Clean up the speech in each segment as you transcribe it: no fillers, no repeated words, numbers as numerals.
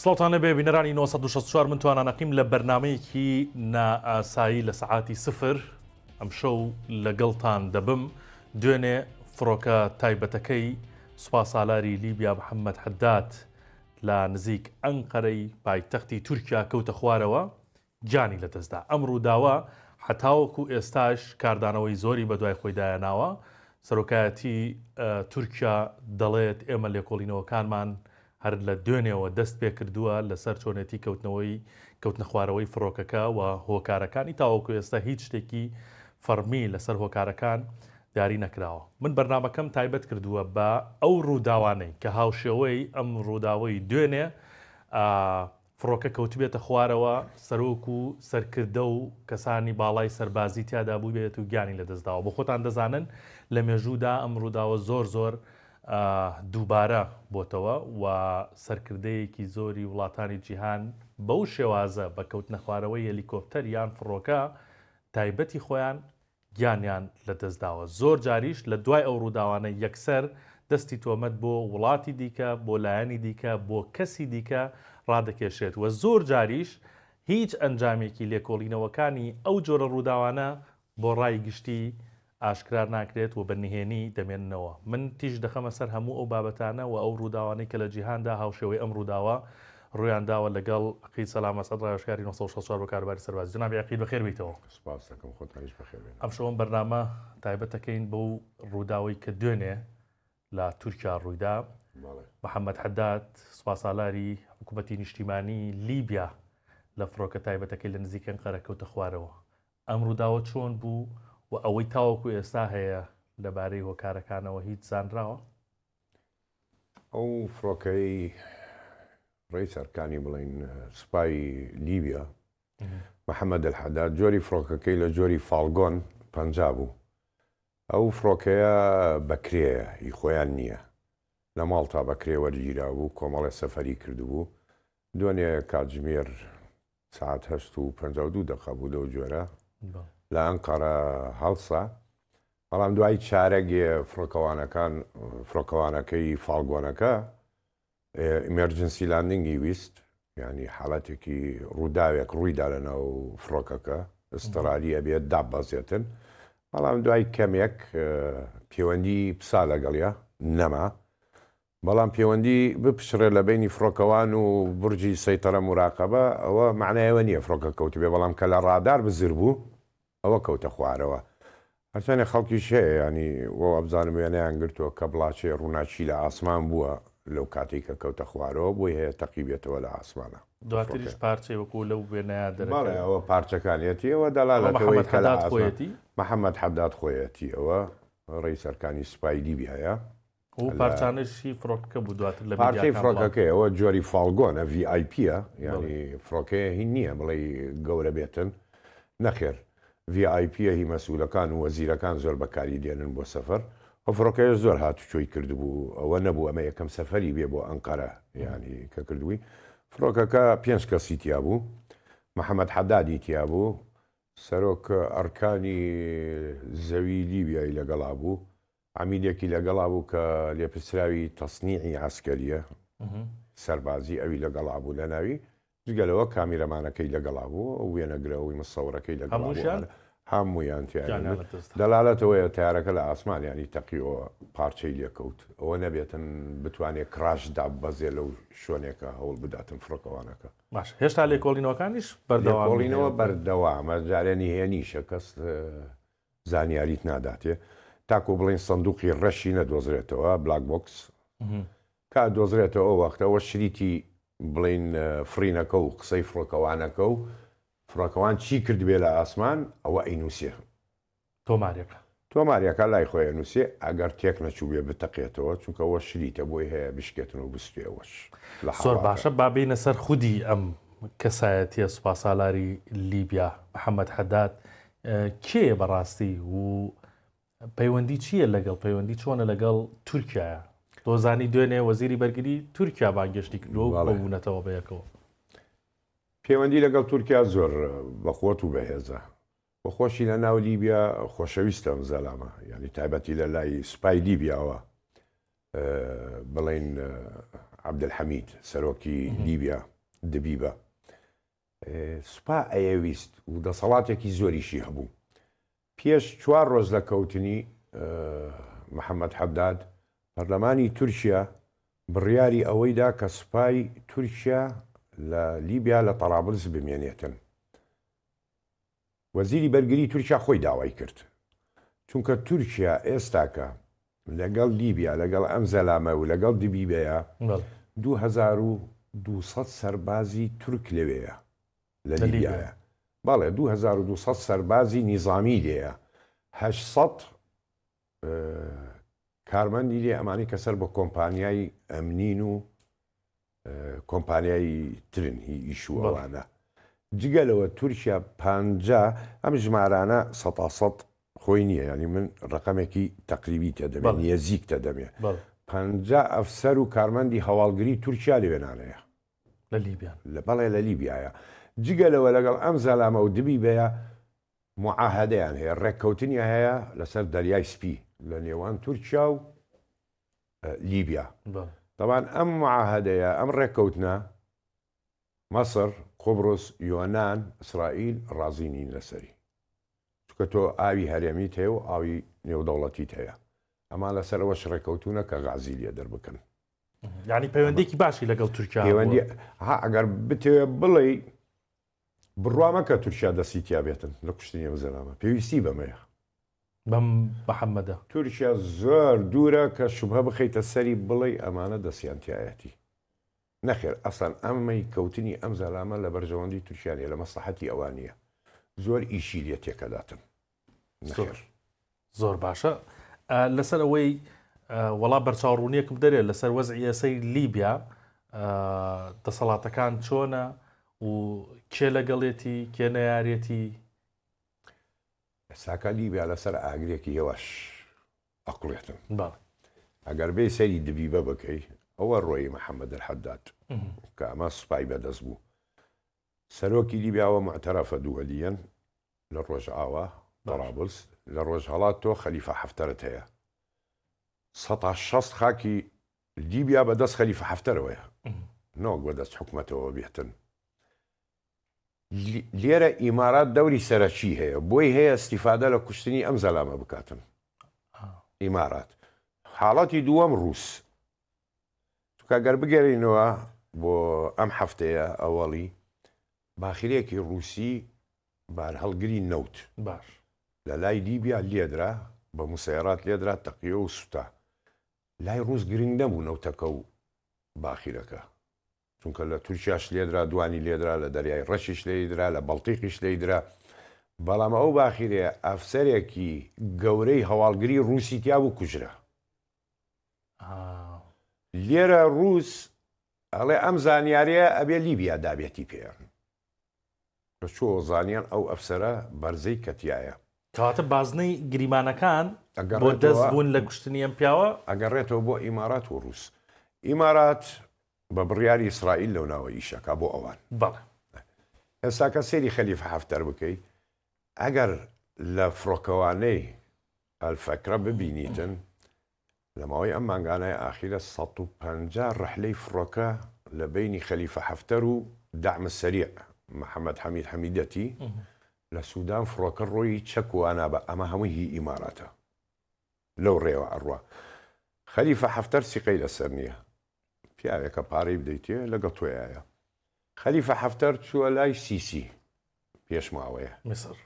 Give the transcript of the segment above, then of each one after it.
سڵاوتان لێبێ بینەرانی 964 من توانا نەقیم لە بەرنمەیەکی نائاسایی لە سەعاتی سفر ئەمشەو لەگەڵتان دەبم دوێنێ فڕۆکە تایبەتەکەی سوپاسالاری لیبیا محەممەد حەداد لە نزیک ئەنقەرەی پایتەختی تورکیا کەوتە خوارەوە گیانی لەدەستدا. ئەم ڕووداوە هەتاوەکو ئێستاش کاردانەوەی زۆری بەدوای خۆیدایە ناوە. سەرۆکایەتی تورکیا دەڵێت ئێمە لێکۆڵینەوەکانمان هەر لە دوێنێوە دەست پێکردووە لەسەر چۆنێتی کەوتنەوەی کەوتنەخوارەوەی فڕۆکەکە و هۆکارەکانی تاوەکو ئێستا هیچ شتێکی فەڕمی لەسەر هۆکارەکان دیاری نەکراوە. من بەرنامەکەم تایبەت کردووە بە ئەو ڕووداوانەی کە هاوشێوەی ئەم ڕووداوەی دوێنێ فڕۆکە کەوتبێتە خوارەوە، سەرۆک و سەرکردە و کەسانی باڵای سەربازی تیادا بووبێت و گیانی لەدەستداوە. بۆ خۆتان دەزانن لە مێژوودا ئەم ڕووداوە زۆر زۆر دووبارە بۆتەوە و سەرکردەیەکی زۆری وڵاتانی جیهان بەو شێوازە بە کەوتنەخوارەوەی هێلیکۆپتەر یان فڕۆکە تایبەتی خۆیان گیانیان لەدەستداوە، زۆر جاریش لە دوای ئەو ڕووداوانە یەکسەر دەستی تۆمەت بۆ وڵاتی دیکە، بۆ لایەنی دیکە، بۆ کەسی دیکە ڕادەکێشرێت و زۆر جاریش هیچ ئەنجامێکی لێکۆڵینەوەکانی ئەو جۆرە ڕووداوانە بۆ ڕای گشتی ئاشکرا ناکرێت و بە نهێنی دەمێننەوە. من تیشک دەخەمە سەر هەموو ئەو بابەتانە و ئەو ڕووداوانەی کە لە جیهاندا هاوشێوەی ئەم ڕووداوە ڕوویان داوە لەگەڵ عەقید سەلام ئەسعەد ڕاوێژکاری 964 بۆ کاروباری سەربازی. جەنابی عەقید بەخێر بێیتەوە. سپاست دەکەم خۆتانیش بەخێر بێن. ئەمشەو ئەم بەرنامە تایبەت دەکەین بەو ڕووداوەی کە دوێنێ لە تورکیا ڕوویدا. بەڵێ. محەمەد حەداد سوپاسالاری حکوومەتی نیشتیمانی لیبیا لە فڕۆکە تایبەتەکەی لە نزیک ئەنقەرە کەوتە خوارەوە. ئەم ڕووداوە چۆن بوو و ئەوەی تاوەکو ئێستا هەیە لەبارەی هۆکارەکانەوە هیچ زانراوە؟ ئەو فڕۆکەی ڕێی سەرکانی بڵین سوپای لیبیا محەممەد الحەدا جۆری فڕۆکەکەی لە جۆری فاڵگۆن پ بوو ئەو فڕۆکەیە بەکرێیە هی خۆیان نییە لە ماڵتا بەکرێ وەرگیرا بوو کۆمەڵێ سەفەری کردبوو دوێنێ کاتژمێر سەعات هەشت و 52 دقە بوو لەو جۆرە لە ئەنقەرە هەڵسا بەڵام دوای چارەگێ فڕۆکەوانەکان فڕۆکەوانەکەی فاڵگۆنەکە emergency landing ی ویست ینی حاڵەتێکی ڕووداوێک ڕوویدا لە ناو فڕۆکەکە ئستڕاری ئەبێت داببەزێتن بەڵام دوای کەمێک پەیوەندی پسا لەگەڵیا نەما بەڵام پەیوەندی بپچڕێ لە بینی فڕۆکەوان و بورجی سەیتەرە موراقەبە ئەوە معنایەوە نییە فڕۆکە کەوتبێ بەڵام کە لە ڕادار بزر بوو ئەوە کەوتە خوارەوە. هەرچەندێ خەڵکیش هەیە یانی وابزانم وێنەیان گرتووە کە بڵاچەی ڕووناکی لە ئاسمان بووە لەو کاتەی کە کەوتە خوارەوە بۆی هەیە تەقیبێتەوە لە ئاسمانا. دواتریش پارچەی وەکو لەو وێنەیە دەرەکەوێت. بەڵێ ئەوە پارچەکانیەتی ئەوە دەلالەتەوەی محەمەد کە لە حەداد ئاسمان خۆیەتی؟ محەمەد حەداد خۆیەتی ئەوە ڕەئیس ئەرکانی سوپای لیبیایە. ئەو پارچانەش هی فڕۆکەکە بوو دواتر لە پارچەی میدیاکان بڵاو فڕۆکەکەی ئەوە جۆری فاڵگۆنە VIP ە یانی فڕۆکەیە هین نییە بڵێی گەورە بێتن نەخێر VIP ە هی مەسئولەکان و وەزیرەکان زۆر بەکاری دێنن بۆ سەفەر ئەو فڕۆکەیەش زۆر هاتوچۆی کردبوو ئەوە نەبوو ئەمە یەکەم سەفەری بێ بۆ ئەنقەرە یانی کە کردبووی فڕۆکەکە پێنج کەسی تیا بوو محەمەد حەدادی تیا بوو سەرۆک ئەرکانی زەوی لیبیای لەگەڵا بوو عەمیدێکی لەگەڵا بوو کە لێپرسراوی تەسنیعی عەسکەریە، سەربازی، ئەوی لەگەڵا بوو لە ناوی، جگە لەوە کامیرەمانەکەی لەگەڵا بوو، ئەو وێنەگرە ئەوی مسەورەکەی لەگەڵا بوو، هەمووشیان؟ هەموویان تیایان گیانیان بوو. لەدەست دا. دەلالەت ئەوەیە تەیارەکە لە ئاسمان یانی تەقیەوە پارچەی لێ کەوت، ئەوە نەبێتن بتوانێ crash داببەزێ لەو شوێنێکە هەوڵ بداتن فڕۆکەوانەکە. باشە هێشتا لێکۆڵینەوەکانیش بەردەوامی هەیە؟ لێکۆڵینەوە بەردەوامە، جارێ نهێنیشە کەس زانیاریت ناداتێ تاکو بڵێین سندوقی ڕەشی نەدۆزرێتەوە black box کە دۆزرێتەوە ئەو وەختە ئەوە شریتی بڵێین فڕینەکە و قسەی فڕۆکەوانەکە و فڕۆکەوان چی کردبێ لە ئاسمان ئەوە ئەینووسێ تۆمارێکە تۆمارەکە لای خۆی ئەنووسێ ئەگەر تێک نەچوو بێ بتەقێتەوە چونکە ئەوە شریتە بۆی هەیە بشکێتن و بستێ ئەوەش لە زۆر حاڵاتە. باشە با بێینە سەر خودی ئەم کەسایەتیە سوپاسالاری لیبیا محەمەد حەداد کێیە بەڕاستی و پەیوەندی چییە لەگەڵ پەیوەندی چۆنە لەگەڵ تورکیایە تۆزانی دوێنێ وەزیری بەرگری تورکیا بانگێشتی کردووە و کۆبوونەتەوە بەیەکەوە. پەیوەندی لەگەڵ تورکیا زۆر بەقوەت و بەهێزە و خۆشی لە ناو لیبیا خۆشەویستە ئەم زەلامە یعنی تایبەتی لە لای سوپای لیبیاوە بڵین عەبدولحەمید سەرۆکی لیبیا. دبیبە. سوپا ئەیەویست و دەسەڵاتێکی زۆریشی هەبوو. پێش چوار ڕۆژ لە کەوتنی محەمەد حەداد، پەرلەمانی تورکیا بڕیاری ئەوەی دا کە سوپای تورکیا لە لیبیا لە تەرابلس بمێنێتن. وەزیری بەرگری تورکیا خۆی داوای کرد. چونکە تورکیا ئێستاکە لەگەڵ لیبیا، لەگەڵ ئەم زەلامە و لەگەڵ دبیبەیە، 2200 سەربازی تورک لەوێیە، لە لیبیایە. بەڵێ، 2200 سەربازی نیزامی لێیە، 800 کارمەندی لێ ئەمانەی کە سەر بە کۆمپانیای ئەمنین و کۆمپانیای ترن هی ئیش و ئەوانە. جگە لەوە تورکیا 50 ئەم ژمارانە سەتا سەد خۆی نییە یانی من ڕقەمێکی تەقریبی تێدەمێ نیەزیک تێدەمێ 50 ئەفسەر و کارمەندی هەواڵگری تورکیا لەوێنانەیە لە لیبیا لە بەڵێ لە لیبیایە جگە لەوە لەگەڵ ئەم زەلامە و دبیبەیە معاهدەیان هەیە ڕێککەوتنیان هەیە لەسەر دەریای سپی لە نێوان تورکیا و لیبیا. تەبان ئەم معاهدەیە، ئەم ڕێککەوتنە، مەسر، قوبرس، یۆنان، ئیسرائیل ڕازی نین لەسەری. چونکە تۆ ئاوی هەرێمیت هەیە و ئاوی نێودەوڵەتیت هەیە. ئەمان لەسەر ئەوەش ڕێککەوتوونە کە غازی لێ دەربکەن. یانی پەیوەندیکی باشی لەگەڵ تورکیا پەیوەندی ها ئەگەر بتەوێ بڵێی بڕوا مەکە تورکیا دەستی تیا بێتن لە کوشتنی ئەم زەلامە پێویستی بەمەیە. بەم محەمەدە. تورکیا زۆر دوورە کە شوبهە بخەیتە سەری بڵێی ئەمانە دەستیان تیایەتی. نەخێر ئەسڵەن ئەمەی کەوتنی ئەم زەلامە لە بەرژەوەندی تورکیا نیە لە مەسڵەحەتی ئەوان نیە. زۆر ئیشی لێ تێکەداتن. نەخێر. زۆر باشە لەسەر ئەوەی وەڵا بەرچاوڕوونیەکم دەرێ لەسەر وەزعی ئێسەی لیبیا دەسەڵاتەکان چۆنە و کێ لەگەڵێتی کێ نەیارێتی؟ ئێستاکە لیبیا لەسەر ئاگرێکی هێواش ئەقڵێتن. بەڵێ. ئەگەر بێی سەیری دبیبە بکەی ئەوە ڕۆیی محەمەد الحەداد کە ئەمە سوپای بەدەست بوو. سەرۆکی لیبیاوە موعتەرەفە دووەلیەن لە ڕۆژئاوا، تەرابلس، لە ڕۆژهەڵات تۆ خەلیفە حەفتەرت هەیە. سەتا 60 خاکی لیبیا بەدەست خەلیفە حەفتەرەوەیە نەوەک بەدەست حکومەتەوە بێتن. لێرە ئیمارات دەوری سەرەکی هەیە بۆی هەیە استیفادە لە کوشتنی ئەم زەلامە بکاتن ئیمارات. حاڵەتی دووەم ڕووس چونکە گەر بگەرینەوە بۆ ئەم هەفتەیە ئەوەڵی باخیرەیەکی ڕووسی بارهەڵگری نەوت باش لە لای لیبیا لێدرا بە مسەیەرات لێدرا تەقیەوە و سوتا لای ڕووس گرنگ نەبوو نەوتەکە و باخیرەکە چونکە لە تورکیاش لێدرا دوانی لێدرا لە دەریای ڕەشیش لێیدرا لە بەڵتیقیش لێیدرا بەڵام ئەو باخیرەیە ئەفسەرێکی گەورەی هەواڵگری ڕووسی تیابوو کوژرا لێرە ڕووس ئەڵێ ئەم زانیاریە ئەبێ لیبیا دابێتی پێیان. لە چۆوە زانیان ئەو ئەفسەرە بەرزەی کە تیایە. کەواتە بازنەی گریمانەکان بۆ دەست بوون لە کوشتنی ئەم پیاوە. ئەگەڕێتەوە بۆ ئیمارات و ڕووس. ئیمارات بە بڕیاری ئیسرائیل لەو ناوە ئیش ئەکا بۆ ئەوان. بەڵێ. ئێستاکە سەیری خەلیفە حەفتەر بکەی ئەگەر لە فڕۆکەوانەی ئەلفەکرە ببینیتن لە ماوەی ئەم مانگانەی ئاخیرە 150 ڕەحلەی فڕۆکە لە بەینی خەلیفە حەفتەر و دەعم سەریع محەمەد حەمید حەمیدەتی لە سودان فڕۆکە ڕۆیی چەک و ئانابە ئەمە هەمووی هی ئیماراتە لەو ڕێوە ئەڕوا خەلیفە حەفتەر سیقەی لەسەر نییە پیاوێکە پارەی بدەیتێ لەگەڵ تۆیایە خەلیفە حەفتەر چووە لای سیسی پێش ماوەیە میسر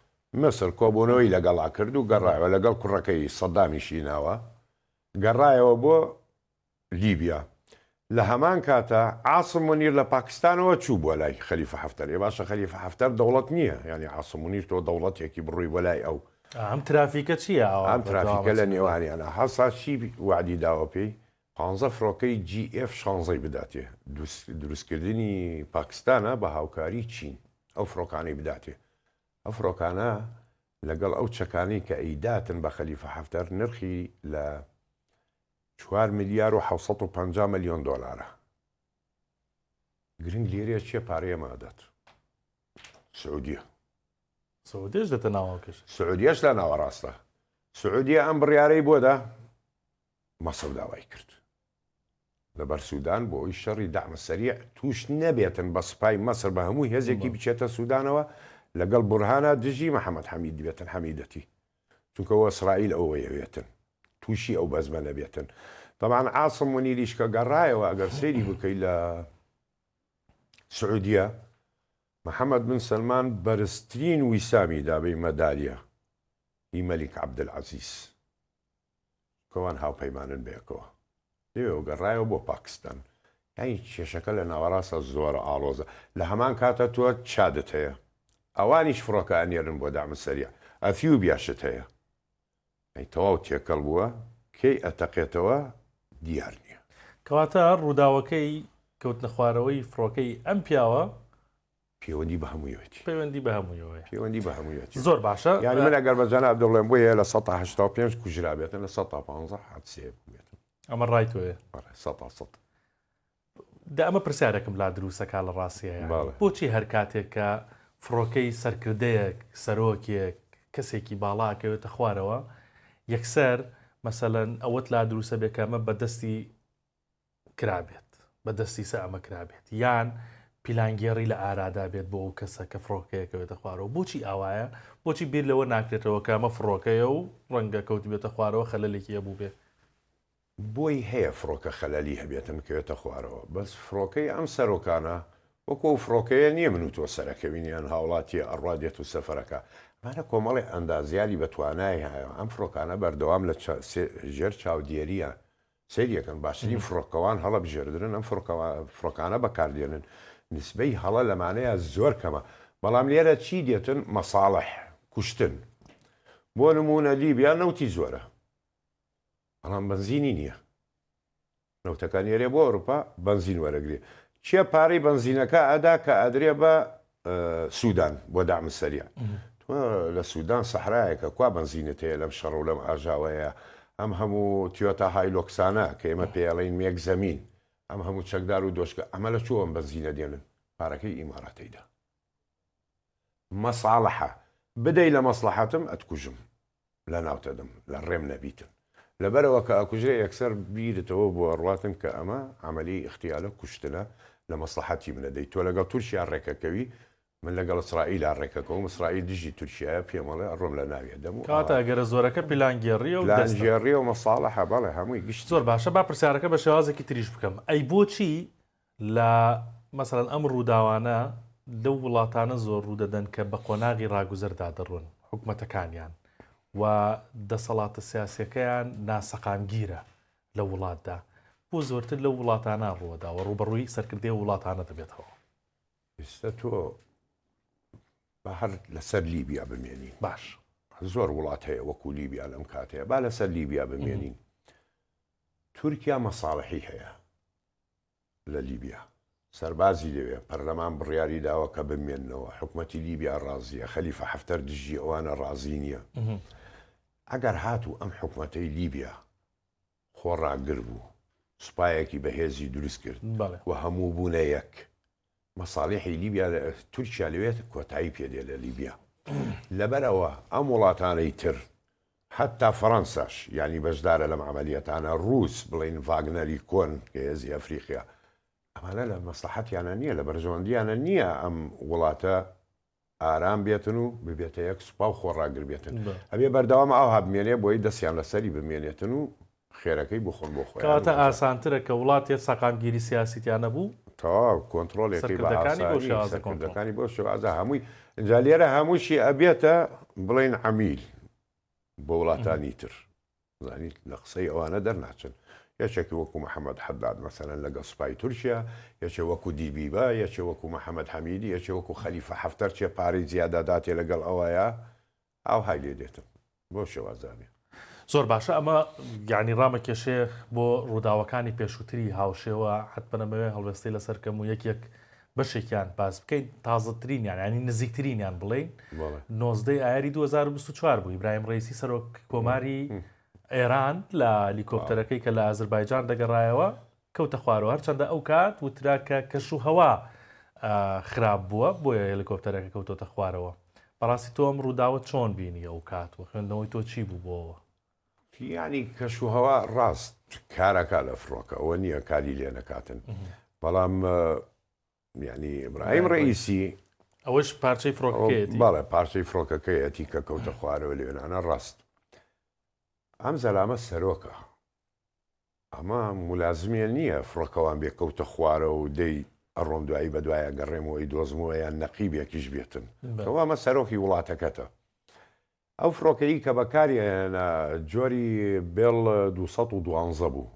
میسر کۆبوونەوەی لەگەڵا کرد و گەڕایەوە لەگەڵ کوڕەکەی سەدامیشی ناوە گەڕایەوە بۆ لیبیا لە هەمان کاتا عاسم مونیر لە پاکستانەوە چوو بۆ لای خەلیفە حەفتەر ئێ باشە خەلیفە حەفتەر دەوڵەت نییە یانی عاسم مونیر تۆ دەوڵەتێکی بڕۆی بۆ لای ئەو ئەم ترافیکە چییە ئاوا ئەم ترافیکە لە نێوانیانە هەسا چی وەعدی داوە پێی پانزە فڕۆکەی جی ئێف شانزەی بداتێ دروستکردنی پاکستانە بە هاوکاری چین ئەو فڕۆکانەی بداتێ ئەو فڕۆکانە لەگەڵ ئەو چەکانەی کە ئەیداتن بە خەلیفە حەفتەر نرخی لە چوار ملیار و 750 ملیۆن دۆلارە گرنگ لێرەیە چیە پارەی ئەمە ئەدات سعودیە سعودیەش دێتە ناوەوە کەش سعودیەش لە ناوەڕاستە سعودیە ئەم بڕیارەی بۆدا مەسر داوای کرد. لەبەر سودان بۆ ئەوی شەڕی دەعم سەریع توش نەبێتن بە سوپای مەسر بە هەموو هێزێکی بچێتە سودانەوە لەگەڵ بورهانا دژی محەمەد حەمید بێتن حەمیدەتی چونکە وە ئیسرائیل ئەوەیەوێتن توشی ئەو بەزمە نەبێتن تەبعەن عاسم منیریش کە گەڕایەوە ئەگەر سەیری بکەی لە سعودیە محەمەد بن سەلمان بەرزترین ویسامی دابەی مەدالیە هی مەلیک عەبدولعەزیز کەوان هاوپەیمانن بەیەکەوە لەوێوە گەڕایەوە بۆ پاکستان یانی کێشەکە لە ناوەڕاستە زۆر ئاڵۆزە لە هەمان کاتە تۆ چادت هەیە ئەوانیش فڕۆکە ئەنێرن بۆ دەعم سەریع ئەثیوبیاشت هەیە ئەی تەواو تێکەڵ بووە کەی ئەتەقێتەوە دیار نییە. کەواتە ڕووداوەکەی کەوتنەخوارەوەی فڕۆکەی ئەم پیاوە پێوەندی بە هەموویەوەتی. پەیوەندی بە هەموویەوەیە. پێوەندی بە هەموویەتی. زۆر باشە. یانی من ئەگەر بە جەنابت بڵێم بۆیە 85% کوژرابێتن 15% حادسەیە بووبێتن. ئەمە ڕای تۆیە؟ بەڵێ سەتا سەد. دە ئەمە پرسیارێکم لا دروستەکا لە ڕاستیە یانی بەڵێ. بۆچی هەر کاتێک کە فڕۆکەی سەرکردەیەک، سەرۆکێک، کەسێکی باڵا ئەکەوێتە خوارەوە یەکسەر مەسەلەن ئەوەت لا دروستە بێ کە ئەمە بە دەستی کرابێت، بە دەسیسە ئەمە کرابێت، یان پیلانگێڕی لە ئارادا بێت بۆ ئەو کەسە کە فڕۆکەیە کەوێتە خوارەوە، بۆچی ئاوایە؟ بۆچی بیر لەوە ناکرێتەوە کە ئەمە فڕۆکەیە و ڕەنگە کەوتبێتە خوارەوە خەلەلێکی هەبووبێ؟ بۆی هەیە فڕۆکە خەلەلی هەبێتن بکەوێتە خوارەوە، بەس فڕۆکەی ئەم سەرۆکانە وەکو ئەو فڕۆکەیە نییە من و تۆ سەرەکەوین یان هاوڵاتیە ئەڕوا دێت و سەفەرەکا، ئەمانە کۆمەڵێ ئەندازیاری بەتوانای هەیە، ئەم فڕۆکانە بەردەوام لە ژێر چاودێرییە سەیری ئەکەن باشترین فڕۆکەوان هەڵەبژێردرن ئەم فڕۆکانە بەکاردێنن نسبەی هەڵە لەمانەیە زۆر کەمە بەڵام لێرە چی دێتن مەساڵح کوشتن بۆ نمونە لیبیا نەوتی زۆرە بەڵام بەنزینی نییە نەوتەکە نێرێ بۆ ئەوروپا بەنزین وەرەگرێ چیە پارەی بەنزینەکە ئەدا کە ئەدرێ بە سودان بۆ دەعم سەریع تۆ لە سودان سەحرایەکە کوا بەنزینت هەیە لەم شەڕ و لەم ئاژاوەیە ئەم هەموو تیۆتا هایلۆکسانە کە ئێمە پێڵین مێک زەمین ئەم هەموو چەکدار و دۆشکە ئەمە لە چۆ ئەم بەنزینە دێنن پارەکەی ئیماراتەیدا مەساڵحە بدەی لە مەسڵەحەتم ئەتکوژم لەناوتەدەم لە ڕێم نەبیتن لەبەرئەوە کە ئەکوژرێ یەکسەر بیرتەوە بۆ ئەڕواتن کە ئەمە عەمەلیەی ئیغتیالە کوشتنە لە مەسڵەحەتی منە دەی تۆ لەگەڵ تورکیا ڕێکەکەوی من لەگەڵ ئیسرائیلا ڕێکەکەوم ئیسرائیل دژی تورکیایە پێم ئەڵێ ئەڕۆم لە ناوی ئەدەم و کەواتە ئاوا ئەگەرە زۆرەکە پیلانگێڕیە و دەستە. پلانگێڕیە و مەساڵحە بەڵێ هەمووی گشتی. زۆر باشە با پرسیارەکە بە شێوازێکی تریش بکەم ئەی بۆچی لە مەسەلەن ئەم ڕووداوانە لەو وڵاتانە زۆر ڕوودەدەن کە بە قۆناغی ڕاگوزەردا دەڕۆن حکومەتەکانیان و دەسەڵاتە سیاسیەکەیان ناسەقامگیرە لە وڵاتدا بۆ زۆرتر لەو وڵاتانە ڕووەدا و ڕووبەڕووی سەرکردەی وڵاتانە دەبێتەوە؟ ئێستا تۆ با هەر لەسەر لیبیا بمێنین باش زۆر وڵات هەیە وەکو لیبیا لەم کاتەیە با لەسەر لیبیا بمێنین تورکیا مەساڵحی هەیە لە لیبیا سەربازی لەوێ، پەرلەمان بڕیاری داوە کە بمێننەوە، حکومەتی لیبیا ڕازییە، خەلیفە حەفتەر دژی ئەوانە ڕازی نییە. ئەگەر هاتوو ئەم حکومەتەی لیبیا خۆڕاگر بوو، سوپایەکی بەهێزی دروست کرد و هەموو بوونە یەک، مەساڵیحی لیبیا لە تورکیا لەوێ کۆتایی پێ دێ لە لیبیا. لەبەرئەوە ئەم وڵاتانەی تر حەتتا فەرەنساش یانی بەشدارە لەم عەمەلیەتانە، ڕووس بڵێین ڤاگنەری کۆن کە هێزی ئەفریقیا، ئەمانە لە مەسڵەحەتیانە نییە، لە بەرژەوەندیانە نییە ئەم وڵاتە ئارام بێتن و ببێتە یەک سوپا و خۆڕاگر بێتن. ئەبێ بەردەوام ئاوها بمێنێ بۆی دەستیان لەسەری بمێنێتن و خێرەکەی بخۆن بۆ خۆیان. کەواتە ئاسانترە کە وڵاتێ سەقامگیری سیاسی تیا نەبوو، تەواو کۆنتڕۆلێکەی بە ئاسانی سەرکردەکانی بەو شێوازە هەمووی ئینجا لێرە هەمووشی ئەبێتە بڵێین عەمیل بۆ وڵاتانی تر زانیت لە قسەی ئەوانە دەرناچن یەکێکی وەکو محەممەد حەداد مەسەلەن لەگەڵ سوپای تورکیا یەکێ وەکو دیبیبە یەکێ وەکو محەممەد حەمیدی یەکێ وەکو خەلیفە حەفتەر چێ پارەی زیادە داتێ لەگەڵ ئەوەیە ئاوهای لێ دێتن بەو شێوازە بێ. زۆر باشە ئەمە یانی ڕامەکێشێ بۆ ڕووداوەکانی پێشووتری هاوشێوە حتمەن ئەمەوێ هەڵوێستەی لەسەر کەم و یەک یەک بەشێکیان باس بکەین تازەترینیان ینی نزیکترینیان بڵێین نۆزدەی ئایاری 2024 بوو ئیبراهیم ڕئیسی سەرۆک کۆماری ئێران لە هەلیکۆپتەرەکەی کە لە ئازربایجان دەگەڕایەوە کەوتە خوارەوە هەرچەندە ئەو کات وترا کە کەش و هەوا خراپ بووە بۆیە هەلیکۆپتەرەکە کەوتۆتە خوارەوە بەڕاستی تۆ ئەم ڕووداوە چۆن بینی ئەو کات و خوێندنەوەی تۆ چی بوو بۆەوە؟ یانی کەش و هەوا ڕاست کارەکە لە فڕۆکە ئەوە نییە کاری لێ نەکاتن بەڵام یعنی ئیبراهیم ڕئیسی ئەوەش پارچەی فڕۆکەکەیەتی بەڵێ پارچەی فڕۆکەکەیەتی کە کەوتە خوارەوە لێنانە ڕاست ئەم زەلامە سەرۆکە ئەمە مولازمیە نییە فڕۆکەوان بێ کەوتە خوارەوە و دەی ئەڕۆم دوایی بە دوایە گەڕێمەوە ئەیدۆزمەوە یان نەقیبێکیش بێتن تۆ ئەمە سەرۆکی وڵاتەکەتە ئەو فڕۆکەی کە بەکاری ئەهێنا جۆری بێڵ 212 بوو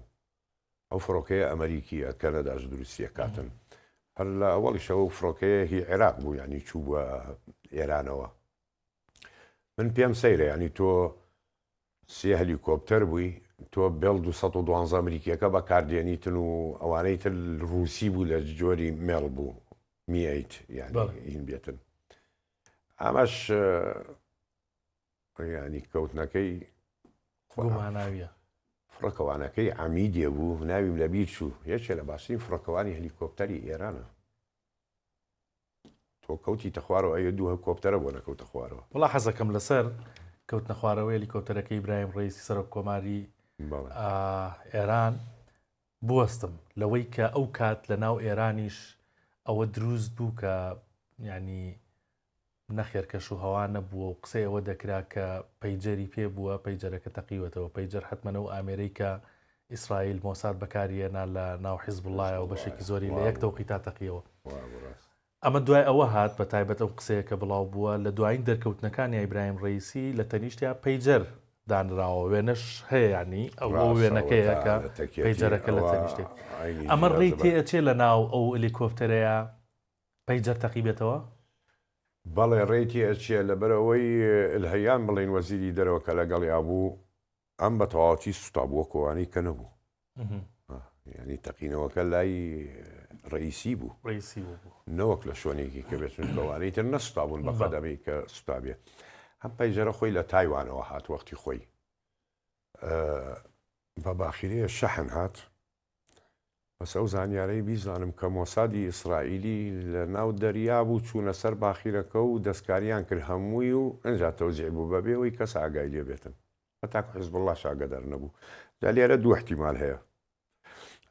ئەو فڕۆکەیە ئەمریکیە کەنەداش دروستی ئەکاتن هەر لە ئەوەڵیشەوە ئەو فڕۆکەیە هی عێراق بوو یعنی چوو بووە ئێرانەوە من پێم سەیرە یعنی تۆ سێ هەلیکۆپتەر بووی تۆ بێڵ 212 ئەمریکیەکە بەکاردێنیتن و ئەوانەی تر ڕووسی بوو لە جۆری مێڵ بوو میەیت یعنی هین بێتن ئەمەش ینی کەوتنەکەی گوماناویە. فڕۆکەوانەکەی عەمیدێ بوو ناویم لەبیر چوو یەکێ لە باشترین فڕۆکەوانی هەلیکۆپتەری ئێرانە تۆ کەوتیتە خوارەوە ئەیە دوو هەکۆپتەرە بۆ نەکەوتە خوارەوە. وەڵا حەزەکەم لەسەر کەوتنە خوارەوەی هەلیکۆپتەرەکەی ئیبراهیم ڕەئیسی سەرۆک کۆماری ئێران بوەستم لەوەی کە ئەو کات لە ناو ئێرانیش ئەوە دروست بوو کە ینی نەخێر کەش و هەوا نەبووە و قسەی ئەوە دەکرا کە پەیجەری پێ بووە، پەیجەرەکە تەقیوەتەوە، پەیجەر حەتمەن ئەو ئامێرەی کە ئیسرائیل مۆساد بەکاری هێنا لە ناو حیزبوڵڵایە و بەشێکی زۆری لە یەک تەوقیتا تەقیەوە. ئەمە دوای ئەوە هات بە تایبەت ئەو قسەیە کە بڵاو بووە لە دوایین دەرکەوتنەکانی ئیبراهیم ڕەئیسی لە تەنیشتیا پەیجەر دانراوە وێنەش هەیە یانی ئەو وێنەکەیە کە پەیجەرەکە لە تەنیشتێک ئەمە ڕێی تێ ئەچێ لە ناو ئەو هەلیکۆپتەرەیە پەیجەر تەقیبێتەوە؟ بەڵێ ڕێی تێ ئەچێ لەبەرئەوەی الهیان بڵێین وەزیری دەرەوە کە لەگەڵیا بوو ئەم بە تەواوەتی سوتابوو وەکو ئەوانەی کە نەبوو یعنی تەقینەوەکە لای ڕئیسی بوو ڕئیسی بوو نەوەک لە شوێنێکی کە بێت چونکە ئەوانەی تر نەسوتابوون بە قەدەمەی کە سوتابێ ئەم پەیجەرە خۆی لە تایوانەوە هات وەختی خۆی بە باخیرەیە شەحن هات بەس ئەو زانیارەی بیزانم کە مۆسادی ئیسرائیلی لە ناو دەریا بوو چوونە سەر باخیرەکە و دەستکاریان کرد هەمووی و ئنجا تەوزیع بوو بەبێ ئەوەی کەس ئاگای لێ بێتن هەتاکو حزبوڵڵاش ئاگادار نەبوو جا لێرە دوو احتیمال هەیە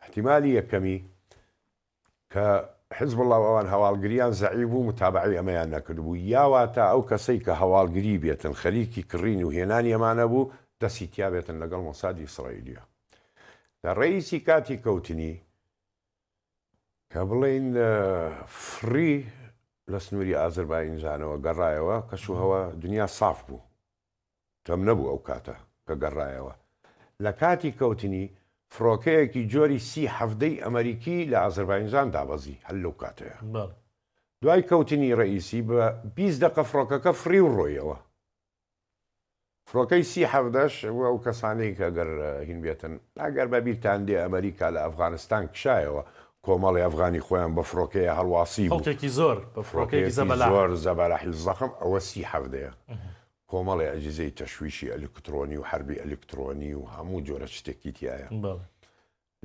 احتیمالی یەکەمی کە حزبوڵڵا و ئەوان هەواڵگریان زەعیف بوو متابعەی ئەمەیان نەکردبوو یا واتە ئەو کەسەی کە هەواڵگری بێتن خەریکی کڕین و هێنانی ئەمانە بوو دەستی تیا بێتن لەگەڵ مۆسادی ئیسرائیلیە لە ڕەئیسی کاتی کەوتنی کە بڵێین فڕی لە سنووری ئازرباینجانەوە گەڕایەوە کەش و هەوا دنیا ساف بوو تەم نەبوو ئەو کاتە کە گەڕایەوە لە کاتی کەوتنی فڕۆکەیەکی جۆری سی حەڤدەی ئەمەریکی لە ئازرباینجان دابەزی هەر لەو کاتەیە دوای کەوتنی ڕەئیسی بە 20 دەقە فڕۆکەکە فڕی و ڕۆیەوە فڕۆکەی سی حەڤدەش و ئەو کەسانەی کە گەر هین بێتن ئەگەر بە بیرتان دێ ئەمریکا لە ئەفغانستان کشایەوە کۆمەڵی ئەفغانی خۆیان بە فڕۆکەیە هەڵواسی بوو خەڵکێکی زۆر بە فڕۆکەیەکی زەبەلاح زۆر زەبەلاحی زەخم ئەوە سی حەڤدەیە کۆمەڵی ئەجیزەی تەشویشی ئەلکترۆنی و حەربی ئەلکترۆنی و هەموو جۆرە شتێکی تایە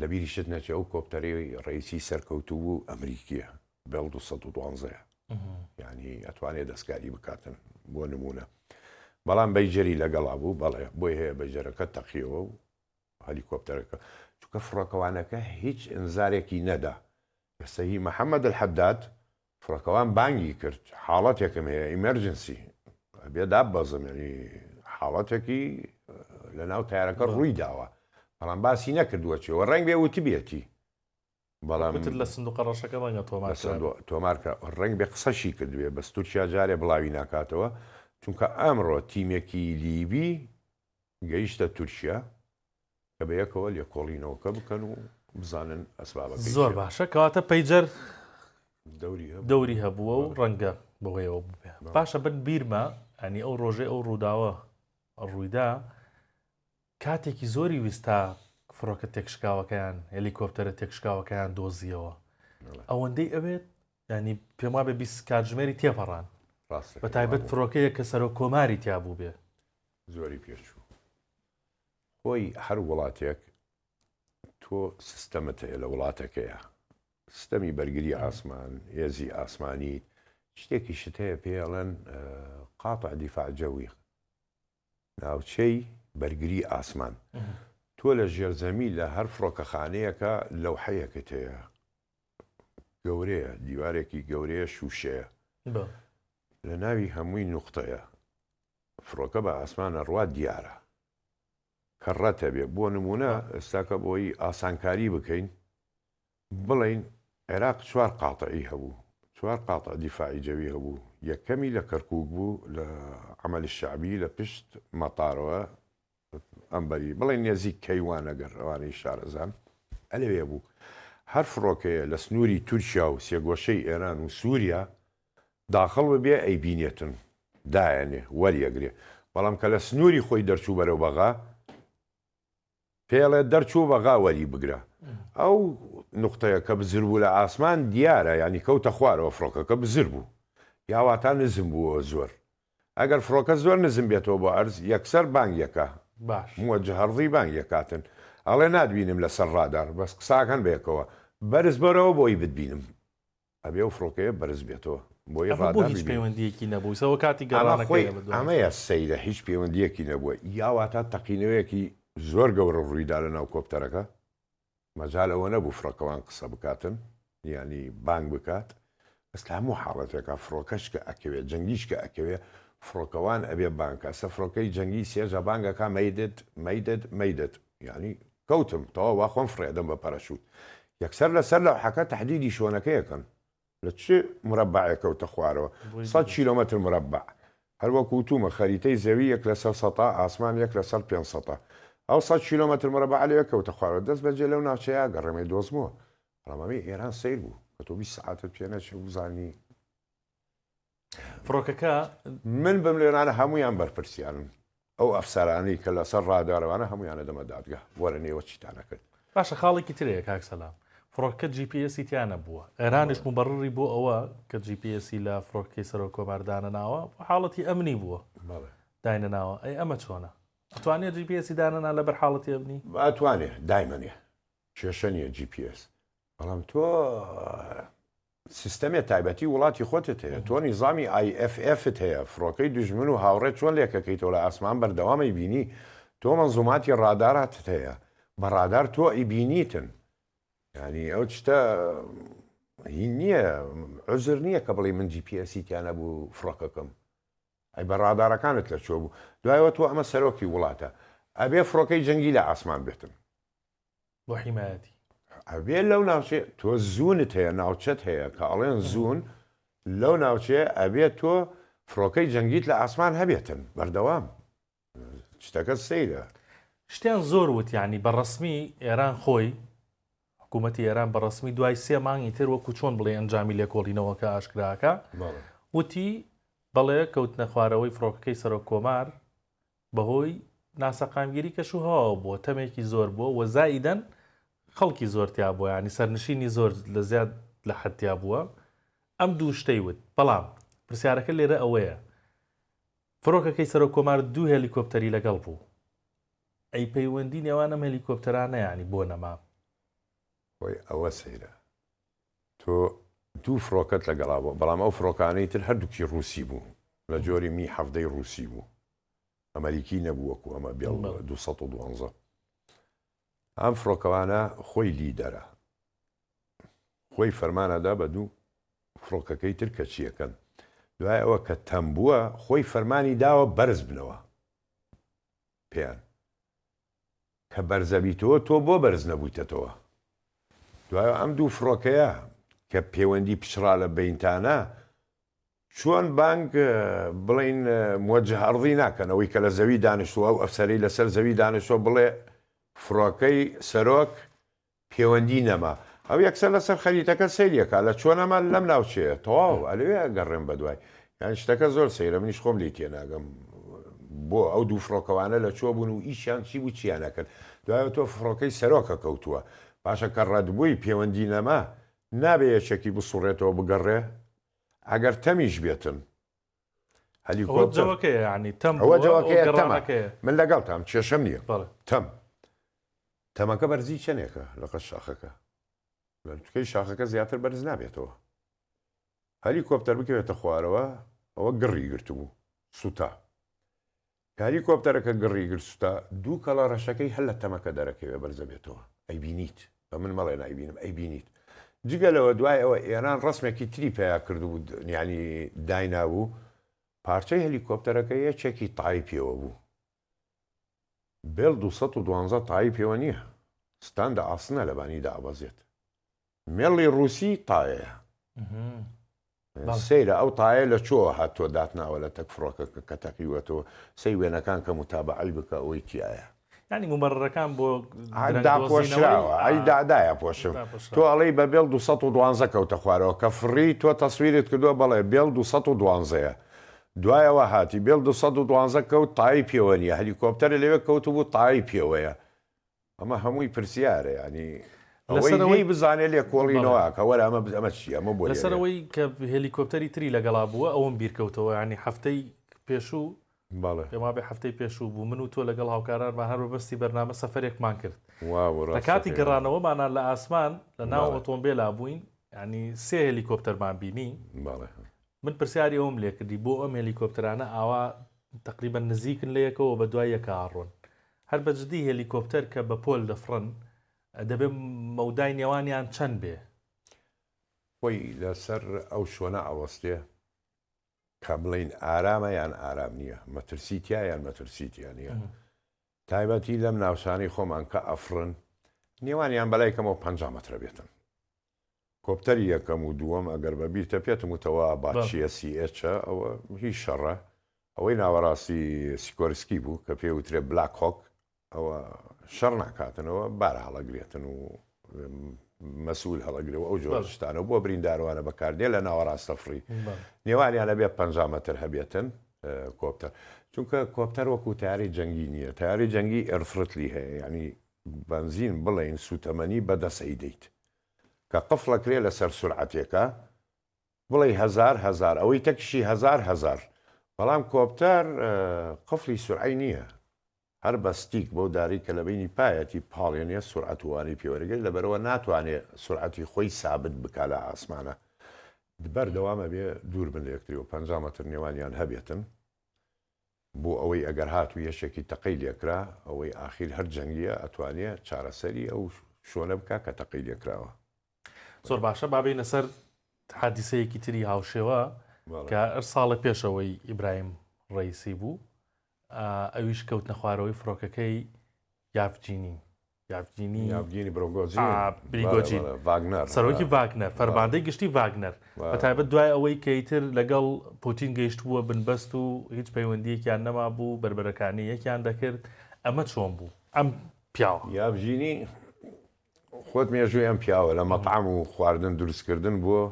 لە بیریشت نەچێ ئەو کۆپتەرەی ڕەئیسی سەرکەوتوو بوو ئەمریکیە بێڵ 212 یە یعنی ئەتوانێ دەستکاری بکاتن بۆ نمونە بەڵام بەیجەری لەگەڵا بوو بەڵێ بۆی هەیە بەیجەرەکە تەقیەوە و هەلیکۆپتەرەکە چونکە فڕۆکەوانەکە هیچ ئینزارێکی نەدا ئێستا هی محەممەد الحەداد فڕۆکەوان بانگی کرد حاڵەتێکم هەیە emergency ئەبێ داببەزم یعنی حاڵەتێکی لە ناو تارەکە ڕووی داوە بەڵام باسی نەکردووە چیەوە ڕەنگ بێ وتبێتی بەڵام وتت لە سندوقە ڕەشەکە ڕەنگە تۆمار تۆمارکە ڕەنگ بێ قسەشی کردبێ بەس تورکیا جارێ بڵاوی ناکاتەوە چونکە ئەمڕۆ تیمێکی لیبی گەیشتە تورکیا کە بە یەکەوە لێکۆڵینەوەکە بکەن و بزانن ئەسبابەکەی زۆر چیە. باشە کەواتە پەیجەر دەوری هەبوو. دەوری هەبووە و ڕەنگە بەوەیەوە بووبێ. باشە من بیرمە ئەنی ئەو ڕۆژەی ئەو ڕووداوە ڕوویدا کاتێکی زۆری ویست تا فڕۆکە تێکشکاوەکەیان هێلیکۆپتەرە تێکشکاوەکەیان دۆزیەوە ئەوەندەی ئەوێت ینی پێم وابێ 20 کاتژمێری تێپەڕان ڕاستە بە تایبەت فڕۆکەیە کە سەرۆک کۆماری تیا بوو بێ زۆری پێچوو خۆی هەر وڵاتێک تۆ سیستەمت هەیە لە وڵاتەکەیە سیستەمی بەرگری ئاسمان هێزی ئاسمانی شتێکیشت هەیە پێڵێن قاطع دیفاع جەوی ناوچەی بەرگری ئاسمان. تۆ لە ژێرزەمی لە هەر فڕۆکەخانەیەکە لەوحەیەکت هەیە گەورەیە، دیوارێکی گەورەیە شووشەیە، لە ناوی هەمووی نوقتەیە، فڕۆکە بە ئاسمانە ڕوا دیارە کە ڕەتە بێ. بۆ نموونە ئێستاکە بۆی ئاسانکاری بکەین بڵێین عێراق چوار قاتعی هەبوو، چوار قاتع دیفاعی جەوی هەبوو، یەکەمی لە کەرکووک بوو لە عەمەل شەعبی لە پشت مەتارەوە ئەمبەری بڵێن نێزیک کەیوان ئەگەر ئەوانەی شارەزان ئەلەوێ بوو. هەر فڕۆکەیە لە سنووری تورکیا و سێگۆشەی ئێران و سووریا داخڵ ببێ ئەیبینێتن دایەنێ وەریەگرێ، بەڵام کە لە سنووری خۆی دەرچوو بەرەو بەغا پێڵێ دەرچوو بەغا وەری بگرە ئەو نوقتەیە کە بزر بوو لە ئاسمان دیارە یانی کەوتە خوارەوە فڕۆکەکە بزر بوو یا واتا نزم بووەوە زۆر ئەگەر فڕۆکە زۆر نزم بێتەوە بۆ ئەرز یەکسەر بانگ یەکا باش. موەجە هەڕزی بانگ یەکاتن ئەڵێ ناتبینم لەسەر ڕادار بەس قساکەن بەیەکەوە بەرز بەرەوە بۆی بتبینم. ئەبێ ئەو فڕۆکەیە بەرز بێتەوە بۆی ئەمە بۆ ڕادار هیچ ببینێت. پەیوەندییەکی نەبوو سەوە کاتی ئەمە خۆی گەڕانەکەیە بە دوای. ئەمەیە سەیرە هیچ پەیوەندییەکی نەبووە یا واتا تەقینەوەیەکی زۆر گەورە ڕوویدا لە ناو کۆپتەرەکە مەجال ئەوە نەبوو فڕۆکەوان قسە بکاتن یانی بانگ بکات بەس لە هەموو حاڵەتێکا فڕۆکەش کە ئەکەوێ جەنگیش کە ئەکەوێ فڕۆکەوان ئەبێ بانگ کا سە فڕۆکەی جەنگی سێجا بانگ ئەکا مەیدت مەیدت مەیدت یانی کەوتم تەواو وا خۆم فڕێدەم بە پەرەشوت یەکسەر لەسەر لەوحەکە تەحدیدی شۆنەکەی ئەکەن لە چ مرەبەعێک کەوتە خوارەوە سەد کیلۆمەتر مرەبەع هەر وەکو وتومە خەریتەی زەوی یەک لەسەر سەتا ئاسمان یەک لەسەر پێنج سەتا ئەو سەد کیلۆمەتر مرەبەعە لەوێ کەوتە خوارەوە دەست بەجێ لەو ناوچەیە گەڕێمەی دۆزمەوە بەڵام ئەمەی ئێران سەیر بوو کە تۆ 20 سەعاتت پێ نەچێ بزانی فڕۆکەکە. من بم لێرانە هەموویان بەرپرسیارن ئەو ئەفسەرانەی کە لەسەر ڕادارەوانە هەموویان ئەدەمە دادگا وەرن ئێوە چیتان ئەکرد. باشە خاڵێکی تر هەیە کاک سەلام فڕۆکەکە جی پی ئێسی تیا نەبووە ئێرانیش موبەڕڕی بۆ ئەوە کە جی پی ئێسی لە فڕۆکەکەی سەرۆک کۆمار دانەناوە بۆ حاڵەتی ئەمنی بووە داینەناوە ئەی ئەمە چۆنە ئەتوانێ جی پی ئێسی دانەنا لەبەر حاڵەتی ئەمنی؟ ئەتوانێ دایمەنێ کێشە نییە جی پی ئێس بەڵام تۆ سیستەمێ تایبەتی وڵاتی خۆتت هەیە، تۆ نیزامی ئای ئێف ئێفت هەیە، فڕۆکەی دوژمن و هاوڕێت چۆن لێکەکەیتەوە لە ئاسمان بەردەوام ئەیبینی، تۆ مەنزوماتی ڕاداراتت هەیە، بە ڕادار تۆ ئەیبینیتن، یانی ئەو چتە هین نییە، عوزر نییە کە بڵێی من جی پی ئێسی تیا نەبوو فڕۆکەکەم. ئەی بە ڕادارەکانت لە کوێ بوو؟ دوایەوە تۆ ئەمە سەرۆکی وڵاتە، ئەبێ فڕۆکەی جەنگی لە ئاسمان بێتن. بۆ حیمایەتی. ئەبێ لەو ناوچەیە تۆ زوونت هەیە ناوچەت هەیە کە ئەڵێن زوون لەو ناوچەیە ئەبێ تۆ فڕۆکەی جەنگیت لە ئاسمان هەبێتن بەردەوام شتەکە سەیرە. شتیان زۆر وت یانی بە ڕەسمی ئێران خۆی حکوومەتی ئێران بە ڕەسمی دوای سێ مانگی تر وەکو چۆن بڵێ ئەنجامی لێکۆڵینەوەکە ئاشکراکە وتی بەڵێ کەوتنە خوارەوەی فڕۆکەکەی سەرۆک کۆمار بەهۆی ناسەقامگیری کەش و هەواوە بووە، تەمێکی زۆر بووە و زائیدەن خەڵکی زۆر تیا بووە، یانی سەرنشینی زۆر لە زیاد لە حەد تیا بووە. ئەم دوو شتەی وت. بەڵام پرسیارەکە لێرە ئەوەیە فڕۆکەکەی سەرۆک کۆمار دوو هێلیکۆپتەری لەگەڵ بوو، ئەی پەیوەندی نێوان ئەم هێلیکۆپتەرانە یانی بۆ نەما؟ خۆی ئەوە سەیرە تۆ دوو فڕۆکەت لەگەڵا بوو بەڵام ئەو فڕۆکانەی تر هەردووکی ڕووسی بوو لە جۆری می حەڤدەی ڕووسی بوو ئەمەریکی نەبوو وەکو ئەمە بێڵ 212 ئەم فڕۆکەوانە خۆی لیدەرە خۆی فەرمانەدا بە دوو فڕۆکەکەی تر کە چیەکەن دوای ئەوە کە تەم بووە خۆی فەرمانی داوە بەرز بنەوە پێیان کە بەرزەبیتەوە تۆ بۆ بەرز نەبوویتەتەوە؟ دوای ئەم دوو فڕۆکەیە کە پێوەندی پچڕا لە بەینتانە چۆن بانگ بڵێین موجه ئەرضی ناکەن ئەوەی کە لە زەوی دانیشتووە ئەو ئەفسەرەی لەسەر زەوی دانیشتووە بڵێ فڕۆکەی سەرۆک پێوەندی نەما ئەو یەکسەر لەسەر خەریتەکە سەیری ئەکا لە چۆن ئەمە لەم ناوچەیە تەواو ئەلەوێ ئەگەڕێم بەدوای یان شتەکە زۆر سەیرە منیش خۆم لێی تێناگەم بۆ ئەو دوو فڕۆکەوانە لە چۆ بوون و ئیشیان چی بوو چیان ئەکرد دوایەوە تۆ فڕۆکەی سەرۆکە کەوتووە باشە کە ڕەتبووی پێوەندی نەما نابێ یەکێکی بسوڕێتەوە بگەڕێ ئەگەر تەمیش بێتن هەلیکۆپتەر جەوەکەیە یانی تەم ئەوە جەوەکەیە تەمە من لەگەڵتام کێشەم نییە تەم تەمەکە بەرزی چەندێکە لە قەد شاخەکە؟ لە لوتکەی شاخەکە زیاتر بەرز نابێتەوە. هەلیکۆپتەر بکەوێتە خوارەوە ئەوە گڕی گرتبوو سوتا. کە هەلیکۆپتەرەکە گڕی گرت سوتا، دووکەڵە ڕەشەکەی هەر لە تەمەکە دەرەکەوێ بەرزەبێتەوە. ئەیبینیت. بە من مەڵێ نایبینم، ئەیبینیت. جگە لەوە دوای ئەوە ئێران ڕەسمێکی تری پەیا کردبوو، یانی داینابوو، پارچەی هەلیکۆپتەرەکە یەکێکی تای پێوە بوو. بێڵ 212 تای پێوە نییە. ستاندە ئاسنە لەبانی دابەزێت. مێڵی ڕووسی تایەیە. سەیرە ئەو تایە لە چۆوە هاتووە داتناوە لە تەک فڕۆکەکە کە تەقیوەتەوە سەی وێنەکان کە موتابەعەی بکە ئەوەی تیایە. یانی موبەرەرەکان بۆ درەنگ داپۆشراوە ئەی دادایە پۆشم تۆ ئەڵێی بە بێڵ 212 کەوتە خوارەوە کە فڕی تۆ تەسویرت کردووە بەڵێ بێڵ 212 یە دوایەوە هاتی بێڵ 212 کەوت تای پێوە نییە هەلیکۆپتەرە لەوێ کەوتبوو تای پێوەیە ئەمە هەمووی پرسیارە یانی ئەوەی لێی بزانێ لێکۆڵینەوە ئەکا وەرە ئەمە ئەمە چییە ئەمە بۆ لەسەر ئەوەی کە هێلیکۆپتەری تری لەگەڵا بووە ئەوم بیرکەوتەوە ینی هەفتەی پێشوو بەڵێ پێم وابێ هەفتەی پێشوو بوو من و تۆ لەگەڵ هاوکارانمان هەر بەبەستی بەرنامە سەفەرێکمان کرد لە کاتی گەڕانەوەمانان لە ئاسمان لە ناو ئۆتۆمبێلا بووین ینی سێ هێلیکۆپتەرمان بینی بەڵێ من پرسیاری ئەوم لێکردی بۆ ئەم هێلیکۆپتەرانە ئاوا تقریبا نزیکن لە یەکەوە بە دوای یەکە ئاڕۆن هەر بە جدی هێلیکۆپتەر کە بە پۆل دەفڕن دەبێ مەودای نێوانیان چەند بێ؟ خۆی لەسەر ئەو شۆنە ئەوەستێ کە بڵێین ئارامە یان ئارام نییە، مەترسی تیا یان مەترسی تیا نییە. تایبەتی لەم ناوچانەی خۆمان کە ئەفڕن نێوانیان بەلای کەمەوە 50 مەترە بێتن. کۆپتەری یەکەم و دووەم ئەگەر بە بیرتە پێتم وتەوە ئاباچیە سی ئێچە ئەوە هی شەڕە ئەوەی ناوەڕاستی سیکۆرسکی بوو کە پێ وترێ بلاک هۆک ئەوە شەڕ ناکاتنەوە بار هەڵەگرێتن و مەسئول هەڵەگرەوە ئەو جۆرە شتانە بۆ برینداروانە بەکاردێ لە ناوەڕاستە فڕی نێوانیانە بێ 50 مەتر هەبێتن کۆپتەر چونکە کۆپتەر وەکو تاری جەنگی نییە تاری جەنگی ئێرفرتلی هەیە ینی بەنزین بڵێین سوتەمەنی بەدەست ئەیدەیت کە قفڵەکرێ لەسەر سورعەتێکە بڵێی هەزار هەزار ئەوەی تەکیشی هەزار هەزار بەڵام کۆپتەر قفڵی سورعەی نییە هەر بە stick بەو دارەی کە لە بینی پایەتی پاڵێنێ سورعەت وانەی پێوەرەگرێت لەبەرەوە ناتوانێ سورعەتی خۆی سابت بکا لە ئاسمانە بەردەوام ئەبێ دوور بن لە یەکتری و 50 مەتر نێوانیان هەبێتن بۆ ئەوەی ئەگەر هاتوو یەکێکی تەقەی لێکرا ئەوەی ئاخیر هەر جەنگیە ئەتوانێ چارەسەری ئەو شۆنە بکا کە تەقەی لێکراوە. زۆر باشە با بێینە سەر حادیسەیەکی تری هاوشێوە کە ئەر ساڵە پێشەوەی ئیبراهیم ڕەیسی بوو ئەویش کەوتنە خوارەوەی فڕۆکەکەی یاڤجینی یاڤگینی یاڤگینی برۆگۆزین بریگۆجین ڤاگنەر سەرۆکی ڤاگنەر فەرماندەی گشتی ڤاگنەر بە تایبەت دوای ئەوەی کە ئیتر لەگەڵ پوتین گەیشتبووە بنبەست و هیچ پەیوەندییەکیان نەمابوو بەربەرەکانی یەکیان دەکرد ئەمە چۆن بوو ئەم پیاوە؟ یاڤگینی خۆت مێژووی ئەم پیاوە لە مەتعەم و خواردن دروستکردن بووە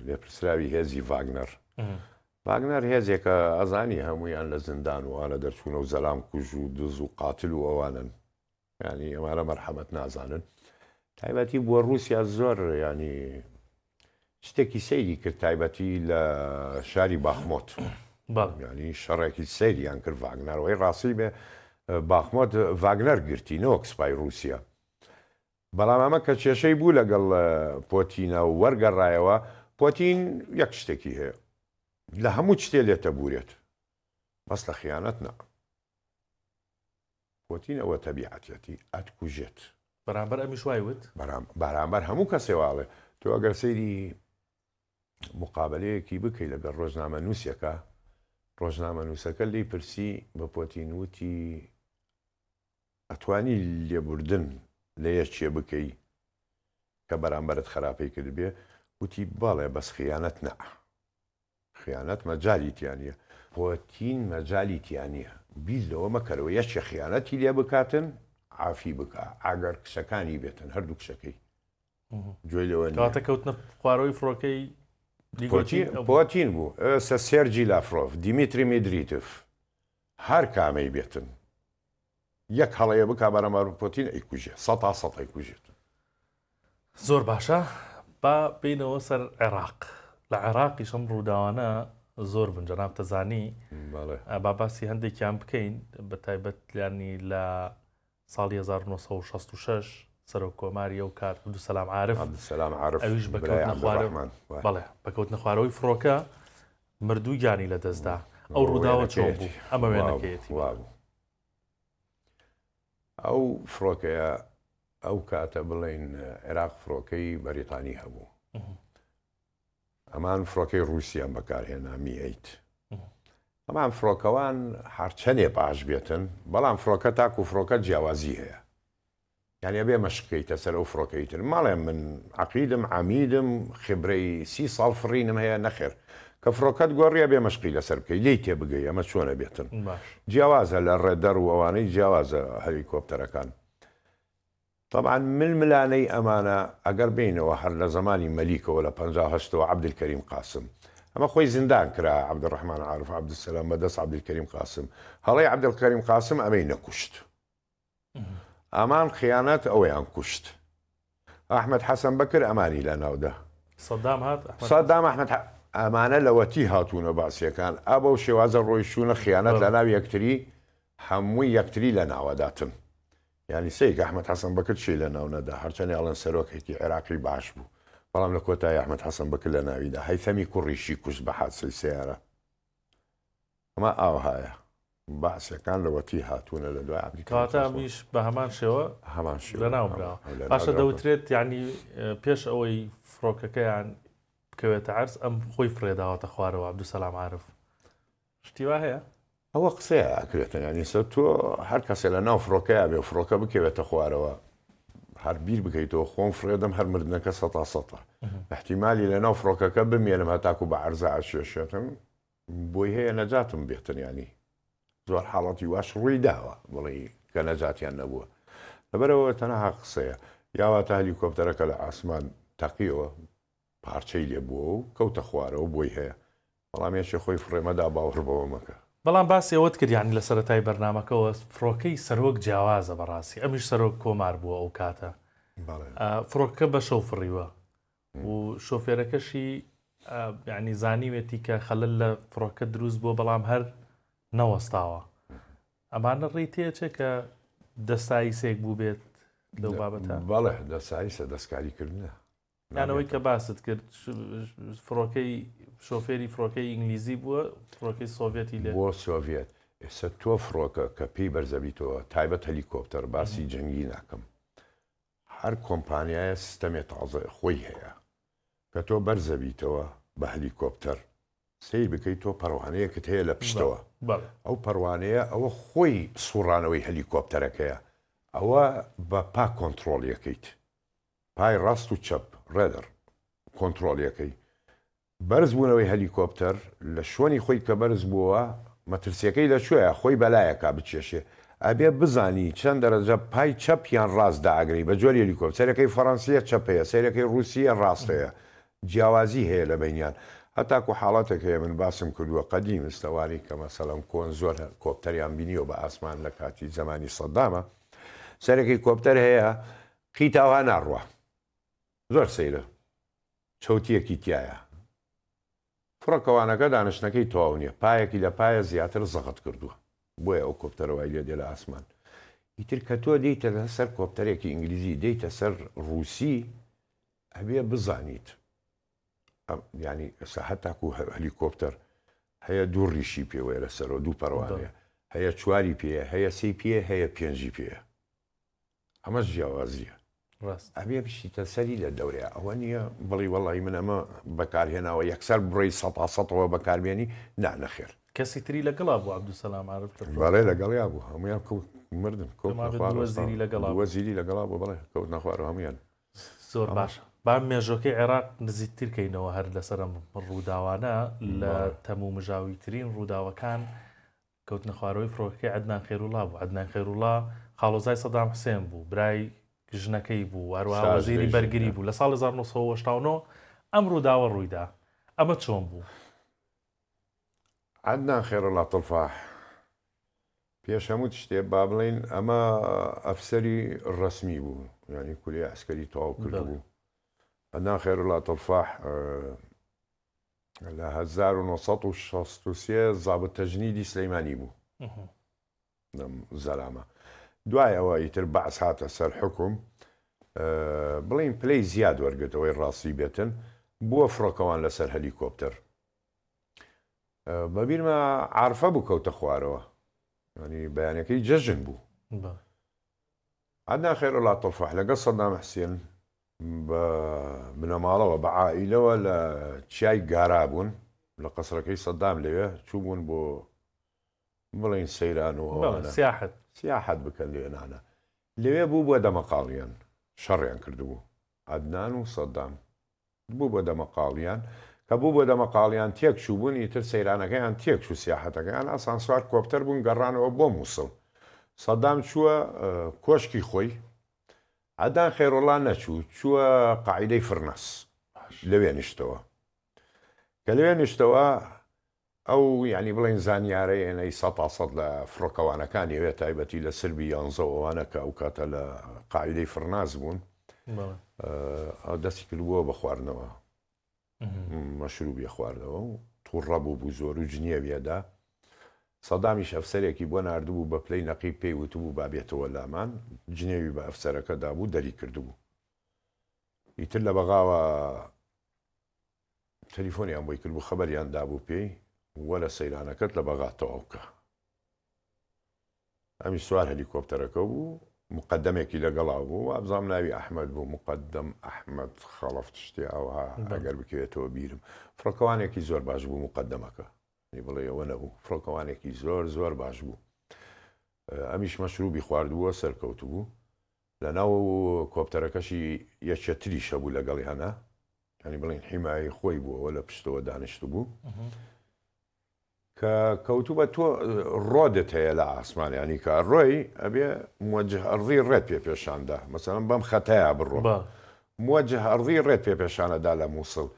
لێپرسراوی هێزی ڤاگنەر. ڤاگنەر هێزێکە ئەزانی هەمویان لە زیندان و ئانە دەرچوونە و زەلام کوژ و دز و قاتل و ئەوانن ینی ئەمانە مەرحەمەت نازانن تایبەتی بۆ رووسیا زۆر ینی شتێکی سەیری کرد تایبەتی لە شاری باخمۆت ینی شەڕێکی سەیریان کرد ڤاگنەرەوەی ڕاستی بێ باخمۆت ڤاگنەر گرتی نەوەک سوپای رووسیا بەڵام ئەمە کە کێشەی بوو لەگەڵ پۆتینە و وەرگەڕایەوە، پۆتین یەک شتێکی هەیە لە هەموو شتێ لێتەبوورێت بەس لە خیانەت نا. پۆتین ئەوە تەبیعەتیەتی ئەتکوژێت. بەرامبەر ئەمیش وای وت؟ بەرامبەر هەموو کەسێ واڵێ. تۆ ئەگەر سەیری مقابەلەیەکی بکەی لەگەڵ ڕۆژنامەنووسێکا، ڕۆژنامەنووسەکە لێی پرسی بە پۆتین وتی ئەتوانی لێبوردن لە یەکێ بکەی کە بەرامبەرت خەراپەی کردبێ؟ وتی، بەڵێ بەس خیانەت نا. خیانەت مەجالی تیا نیە. پۆتین مەجالی تیا نیە. بیر لەوە مەکەرەوە یەکێ خیانەتی لێ بکاتن عافی بکا ئەگەر کچەکانی بێتن هەردوو کچەکەی گوێی لەوە نیە. کەواتە کەوتنە خوارەوەی فڕۆکەی پۆتین پۆتین بوو. ئێستا سێرجی لافرۆف، دیمیتری میدریتف هەر کامەی بێتن یەک هەڵەیە بکا بەرامبەر بە پۆتین ئەیکوژێ سەتا سەت ئەیکوژێت. زۆر باشە با بینەوە سەر عێراق لە عێراقیش ئەم ڕووداوانە زۆر بن جەناب تەزانی با باسی هەندێکیان بکەین بە تایبەت لانی لە ساڵی 1966 سەرۆک کۆماری ئەو کات عبدالسلام عارف عبدالسلام عارف ئەویش بە کەوتنە خوارەوە بەڵێ بە کەوتنە خوارەوەی فڕۆکە مردوو گیانی لەدەستدا. ئەو ڕووداوە چۆن بوو؟ ئەمە وێنەکەیەتی. وابوو. ئەو فڕۆکەیە ئەو کاتە بڵێین عێراق فڕۆکەی بەریتانی هەبوو. ئەمان فڕۆکەی ڕووسیان بەکارهێنا می ئەیت. ئەمان فڕۆکەوان هەرچەنێ باش بێتن بەڵام فڕۆکە تاکو فڕۆکە جیاوازی هەیە. یانی ئەبێ مەشق کەیتە سەر ئەو فڕۆکەی تر مەڵێ من عەقیدم عەمیدم خبرەی سی ساڵ فڕینم هەیە نەخێر کە فڕۆکەت گۆڕی ئەبێ مەشقی لەسەر بکەی لێی تێبگەی ئەمە چۆنە بێتن جیاوازە لە ڕێدەر و ئەوانەی جیاوازە هەلیکۆپتەرەکان طبعا ململانەی ئەمانە ئەگەر بینەوە هەر لە زمانی مەلیکەوە لە 58 ەوە عەبدولکەریم قاسم ئەمە خۆی زیندان کرا عەبدولڕەحمان عارف عەبدولسەلام بەدەست عەبدولکەریم قاسم هەڵەی عەبدولکەریم قاسم ئەمەی نەکوشت ئەمان خیانەت ئەویان کوشت. ئەحمەد حەسەن بەکر ئەمانی لە ناودا. سەدام هات سەدام ئەحمەد ئەمانە لەوەتی هاتوونە بەعسیەکان ئا بەو شێوازە ڕۆیشتوونە خیانەت لە ناو یەکتری هەمووی یەکتری لە ناوەداتن یعنی سەیک ئەحمەد حەسەن بەکر چی لە ناو نەدا هەرچەنی ئەڵێن سەرۆکێکی عێراقی باش بوو بەڵام لە کۆتایی ئەحمەد حەسەن بەکر لە ناویدا هەیثەمی کوڕیشی کوشت بە حادسەی سەیارە ئەمە ئاوهایە بەعسیەکان لەوەتی هاتوونە لە دوای عەبدی کەواتە ئەمیش بە هەمان شێوە هەمان شێوە لەناو براوە باشە دەوترێت یعنی پێش ئەوەی فڕۆکەکەیان بکەوێتە عەرز ئەم خۆی فڕێداوەتە خوارەوە عەبدولسەلام عارف شتی وا هەیە؟ ئەوە قسەیە ئەکرێتن یعنی سە تۆ هەر کەسێ لە ناو فڕۆکەیا بێ فڕۆکە بکەوێتە خوارەوە هەر بیر بکەیتەوە خۆم فڕێدەم هەر مردنەکە سەتا سەتە احتیمالی لە ناو فڕۆکەکە بمێنم هەتاکو بە عەرزا ئەکێشێتم بۆی هەیە نەجاتم بێتن یانی زۆر حاڵەتی واش ڕووی داوە بڵێ کە نەجاتیان نەبووە لەبەرەوە تەنها قسەیە یاواتە هەلیکۆپتەرەکە لە ئاسمان تەقیەوە پارچەی لێ بووە و کەوتە خوارەوە بۆی هەیە بەڵام یەکێ خۆی فڕێمەدا باوەڕ بەوە مەکە. بەڵام باسی ئەوەت کرد یانی لە سەرەتای بەرنامەکەوە فڕۆکەی سەرۆک جیاوازە بەڕاستی ئەمیش سەرۆک کۆمار بووە ئەو کاتە فڕۆکەکە بەشەو فڕیوە و شۆفێرەکەشی یعنی زانیوێتی کە خەلل لە فڕۆکە دروست بووە بەڵام هەر نەوەستاوە ئەمانە ڕێی تێچێ کە دەسایسێک بوو بێت لەو بابەتە بەڵێ دەسایسە دەستکاریکردنە یانەوەی کە باست کرد فڕۆکەی شۆفێری فڕۆکەی ئینگلیزی بووە فڕۆکەی سۆڤێتی لێ بۆ سۆڤێت ئێستا تۆ فڕۆکە کە پێی بەرزەبیتەوە تایبەت هەلیکۆپتەر باسی جەنگی ناکەم هەر کۆمپانیایە سیستەمێ تازە خۆی هەیە کە تۆ بەرزەبیتەوە بە هەلیکۆپتەر سەیر بکەی تۆ پەروانەیەکت هەیە لە پشتەوە ئەو پەروانەیە ئەوە خۆی سوڕانەوەی هەلیکۆپتەرەکەیە ئەوە بە پا کۆنتڕۆڵیەکەیت پای ڕاست و چەپ rudder کۆنتڕۆڵیەکەی بەرز بوونەوەی هەلیکۆپتەر لە شۆنی خۆی کە بەرز بووەوە مەترسیەکەی لە کوێیە خۆی بەلایەکا بکێشێ ئەبێ بزانی چەند دەرەجە پای چەپ یان ڕاست دائەگری بە جۆری هەلیکۆپتەر سەیرەکەی فەڕەنسیە چەپ هەیە سەیرەکەی ڕوسیە ڕاست هەیە جیاوازی هەیە لە بەینیان هەتاکو حاڵەتێک هەیە من باسم کردووە قەدیم ئستەوانی کە مەسەلەن کۆن زۆر کۆپتەریان بینیوە بە ئاسمان لە کاتی زەمانی سەدامە سەرەکەی کۆپتەر هەیە قیتاوها ناڕوا زۆر سەیرە چەوتیەکی تیایە فڕۆکەوانەکە دانشتنەکەی تەواو نیە پایەکی لە پایە زیاتر زەغت کردووە بۆیە ئەو کۆپتەرە وای لێ دێ لە ئاسمان ئیتر کە تۆ دێیتە سەر کۆپتەرێکی ئینگلیزی دێیتە سەر ڕووسی ئەبێ بزانیت ینی ئێستا هەتاکو هەلیکۆپتەر هەیە دوو ڕیشی پێوەیە لەسەرەوە دوو پەروانەیە هەیە چواری پێیە هەیە سێی پێ هەیە پێنجی پێیە ئەمەش جیاوازیە. ڕاست. ئەبێ بچیتە سەری لە دەورەیا ئەوە نیە بڵی وەڵی من ئەمە بەکارهێناوە یەکسەر بڕۆی سەتا سەتەوە بەکاربێنی نا نەخێر. کەسی تری لەگەڵا بوو عەبدولسەلام عارف لە فڕۆکە؟ بەڵێ لەگەڵیا بوو هەموویان کەوت مردن کەوتنە پێم وابێ خوارەوە دوو وەزیری لەگەڵا دوو بوو. وەزیری لەگەڵا بوو بەڵێ کەوتنە خوارەوە هەموویان. زۆر باشە با مێژۆکەی عێراق نزیکتر کەینەوە هەر لەسەر ئەم ڕووداوانە لە بەڵێ. تەمومژاویترین ڕووداوەکان کەوتنەخوارەوەی فڕۆکەکەی عەدنان خێروڵا بوو، عەدنان خێروڵا خاڵۆزای سەدام حوسێن بوو، برای ژنەکەی بوو، هەروەها وەزیری بەرگری بوو، لە ساڵی 1989 ئەم ڕووداوە ڕوویدا، ئەمە چۆن بوو؟ عەدنان خێروڵا تڵفاح، پێش هەموو شتێ با بڵێین ئەمە ئەفسەری ڕەسمی بوو، یانی کولیەی عەسکەری تەواو کردبوو. عەدنان خێروڵا تڵفاح لە 1963 زابط تەجنیدی سلەیمانی بوو لەم زەلامە دوای ئەوە ئیتر بەعس هاتە سەر حکوم بڵین پلەی زیاد وەرگرتەوەی ڕاستی بێتن بووە فڕۆکەوان لەسەر هەلیکۆپتەر. بە بیرمە عارفە بوو کەوتە خوارەوە ینی بەیانەکەی جەژن بوو. عەدنان خەیرۆڵا تڵفەح لەگەڵ سەدام حسێن بە بنەماڵەوە بە عائیلەوە لە چیای گارا بوون لە قەسرەکەی سەدام لەوێ چووبوون بۆ بڵێین سەیران و ئەوانە سیاحەت سیاحەت بکەن لێنانە لەوێ بوو بۆ دەمەقاڵیان شەڕیان کردبوو عەدنان و سەدام بوو بە دەمەقاڵیان، کە بوو بە دەمەقاڵیان تێک چووبوون، ئیتر سەیرانەکەیان تێک چوو سیاحەتەکەیان، ئاسانسوار کۆپتەر بوون گەڕانەوە بۆ موسڵ. سەدام چووە کۆشکی خۆی، عەدنان خەیروڵڵا نەچوو، چووە قاعیدەی فرناس، لەوێ نیشتەوە. کە لەوێ نیشتەوە ئەو یانی بڵێین زانیارەی ئێنەی سەتا سەد لە فڕۆکەوانەکانی ئەوێ تایبەتی لە سربی یانزە و ئەوانە کە ئەو کاتە لە قاعیدەی فڕناس بوون ئەو دەستی کردبووە بە خواردنەوە مەشروبی خواردەوە و تووڕە بوو بوو زۆر و جنێویەدا سەدامیش ئەفسەرێکی بۆ ناردبوو بە پلەی نەقیب پێی وتبوو با بێتەوە لامان جنێوی بە ئەفسەرەکە دابوو دەری کردبوو ئیتر لە بەغاوە تەلیفۆنیان بۆی کردبوو خەبەریان دابوو پێی وەرە سەیرانەکەت لە بەغا تەواو کە. ئەمیش سوار هەلیکۆپتەرەکە بوو مقدمێکی لەگەڵا بوو وابزانم ناوی ئەحمەد بوو مقدم ئەحمەد خەڵەف شتێ ئەوها ئەگەر بکەوێتەوە بیرم فڕۆکەوانێکی زۆر باش بوو مقدمەکە نی بڵێ ئەوە نەبوو فڕۆکەوانێکی زۆر زۆر باش بوو ئەمیش مەشروبی خواردبووە سەرکەوتبوو لەناو کۆپتەرەکەشی یەکێ تریش هەبوو لەگەڵیانە یانی بڵێین حیمایەی خۆی بووەوە لە پشتەوە دانیشتبوو کە کەوتوو بە تۆ ڕۆدت هەیە لە ئاسمان ینی کە ڕۆی ئەبێ موجه ئەرضی ڕێت پێ پێشاندا مەسەلەن بەم خەتەیە بڕۆ موجه ئەرضی ڕێت پێ پێشانەدا لە مووسڵ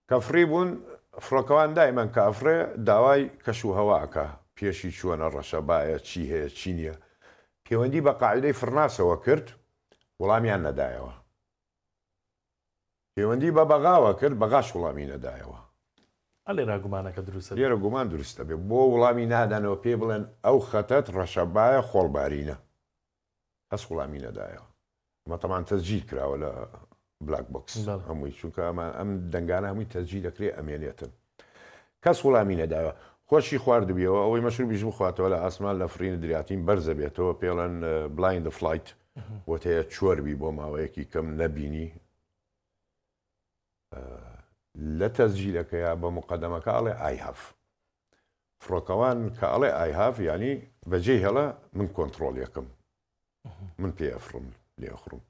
کە فڕی بوون فڕۆکەوان دایمەن کە ئەفڕێ داوای کەش و هەوا ئەکا پێشی چۆنە ڕەشەبایە چی هەیە چی نییە پەیوەندی بە قاعیدەی فڕناسەوە کرد وڵامیان نەدایەوە پەیوەندی بە بەغاوە کرد، بەغاش وڵامی نەدایەوە. ئا لێرە گومانەکە دروست ئەبێ. لێرە گومان دروست ئەبێ. بۆ وڵامی نادەنەوە پێی بڵێن ئەو خەتەت ڕەشەبایە خۆڵبارینە. کەس وڵامی نەدایەوە. ئەمە تەبعەن تەسجیل کراوە لە black box هەمووی چونکە ئەمە ئەم دەنگانە هەمووی تەسجیل دەکرێ ئەمێنێتن. کەس وڵامی نەدایەوە. خۆشی خواردبیەوە ئەوەی مەشروبیش بخواتەوە لە ئاسمان لە فڕین دریاتین بەرزە بێتەوە پێڵەن blind flight بۆت هەیە چۆر بی بۆ ماوەیەکی کەم نەبینی لە تەسجیلەکەیا بە مقەدەمەکە ئەڵێ I have فڕۆکەوان کە ئەڵێ I have یانی بەجێی هێڵە من کۆنتڕۆڵ یەکەم من پێ ئەفڕم لێ ئەخڕم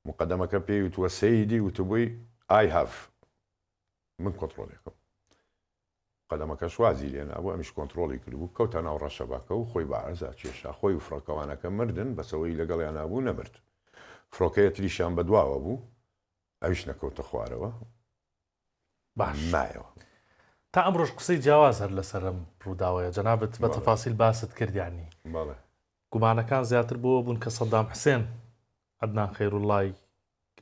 مقەدەمەکە پێی وتووە سەیدی وتبووی I have من کۆنتڕۆڵیەکەم قەدەمەکەش وازی لێ نابوو ئەمیش کۆنتڕۆڵی کردبوو کەوتە ناو ڕەشەباکە و خۆی بە عەرزا کێشا خۆی و فڕۆکەوانەکە مردن بەس ئەوەی لەگەڵیانا بوو نەمرد فڕۆکەیە تریشیان بەدواوە بوو ئەویش نەکەوتە خوارەوە باش مایەوە. تا ئەمڕۆش قسەی جیاواز هەر لەسەر ئەم ڕووداوەیە جەنابت بە تەفاسیل باست کرد یانی بەڵێ. گومانەکان زیاتر بۆوە بوون کە سەدام حسێن عەدنان خەیروڵڵای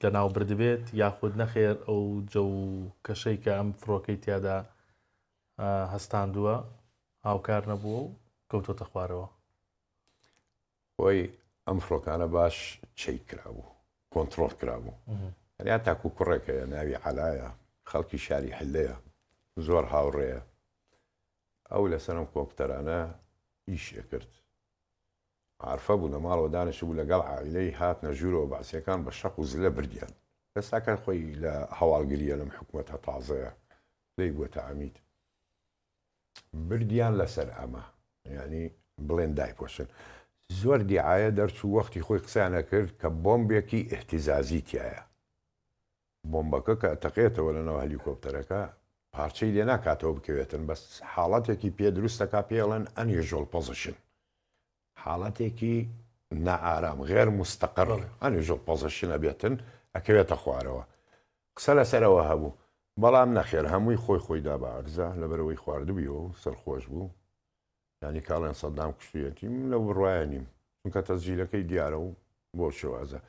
لەناو بردبێت یاخود نەخێر ئەو جەو و کەشەی کە ئەم فڕۆکەی تیادا هەستاندووە هاوکار نەبووە و کەوتۆتە خوارەوە. خۆی ئەم فڕۆکانە باش چەی کرابوو کۆنتڕۆڵ کرابوو هەریا تاکو کوڕێک هەیە ناوی عەلایە خەڵکی شاری حلەیە زۆر هاوڕێیە ئەو لەسەر ئەم کۆمپتەرانە ئیش ئەکرد عارفە بوو لە ماڵەوە دانیشتبوو لەگەڵ عائیلەی هاتنە ژوورەوە بەعسیەکان بە شەق و زلە بردیان ئێستاکە خۆی لە هەواڵگریە لەم حکومەتە تازەیە لێی بووەتە عەمید بردیان لەسەر ئەمە یعنی بڵێن دایپۆشن زۆر دیعاە دەرچوو وەختی خۆی قسەیان ئەکرد کە بۆمبێکی ئیهتیزازی تایە بۆمبەکە کە ئەتەقێتەوە لەناو هەلیکۆپتەرەکە پارچەی لێ ناکاتەوە بکەوێتن بەس حاڵەتێکی پێ دروست دەکا پێی ئەڵێن unusual position حاڵەتێکی نائارام غێر مستقر unusual position ئەبێتن ئەکەوێتە خوارەوە قسە لەسەرەوە هەبوو بەڵام نەخێر هەمووی خۆی خۆی دا بە عەرزە لەبەرئەوەی خواردبوویەوە و سەرخۆش بوو یانی کە ئەڵێن سەدام کوشتویەتی من لەو بڕوایە نیم چونکە تەسجیلەکەی دیارە و بۆ شێوازە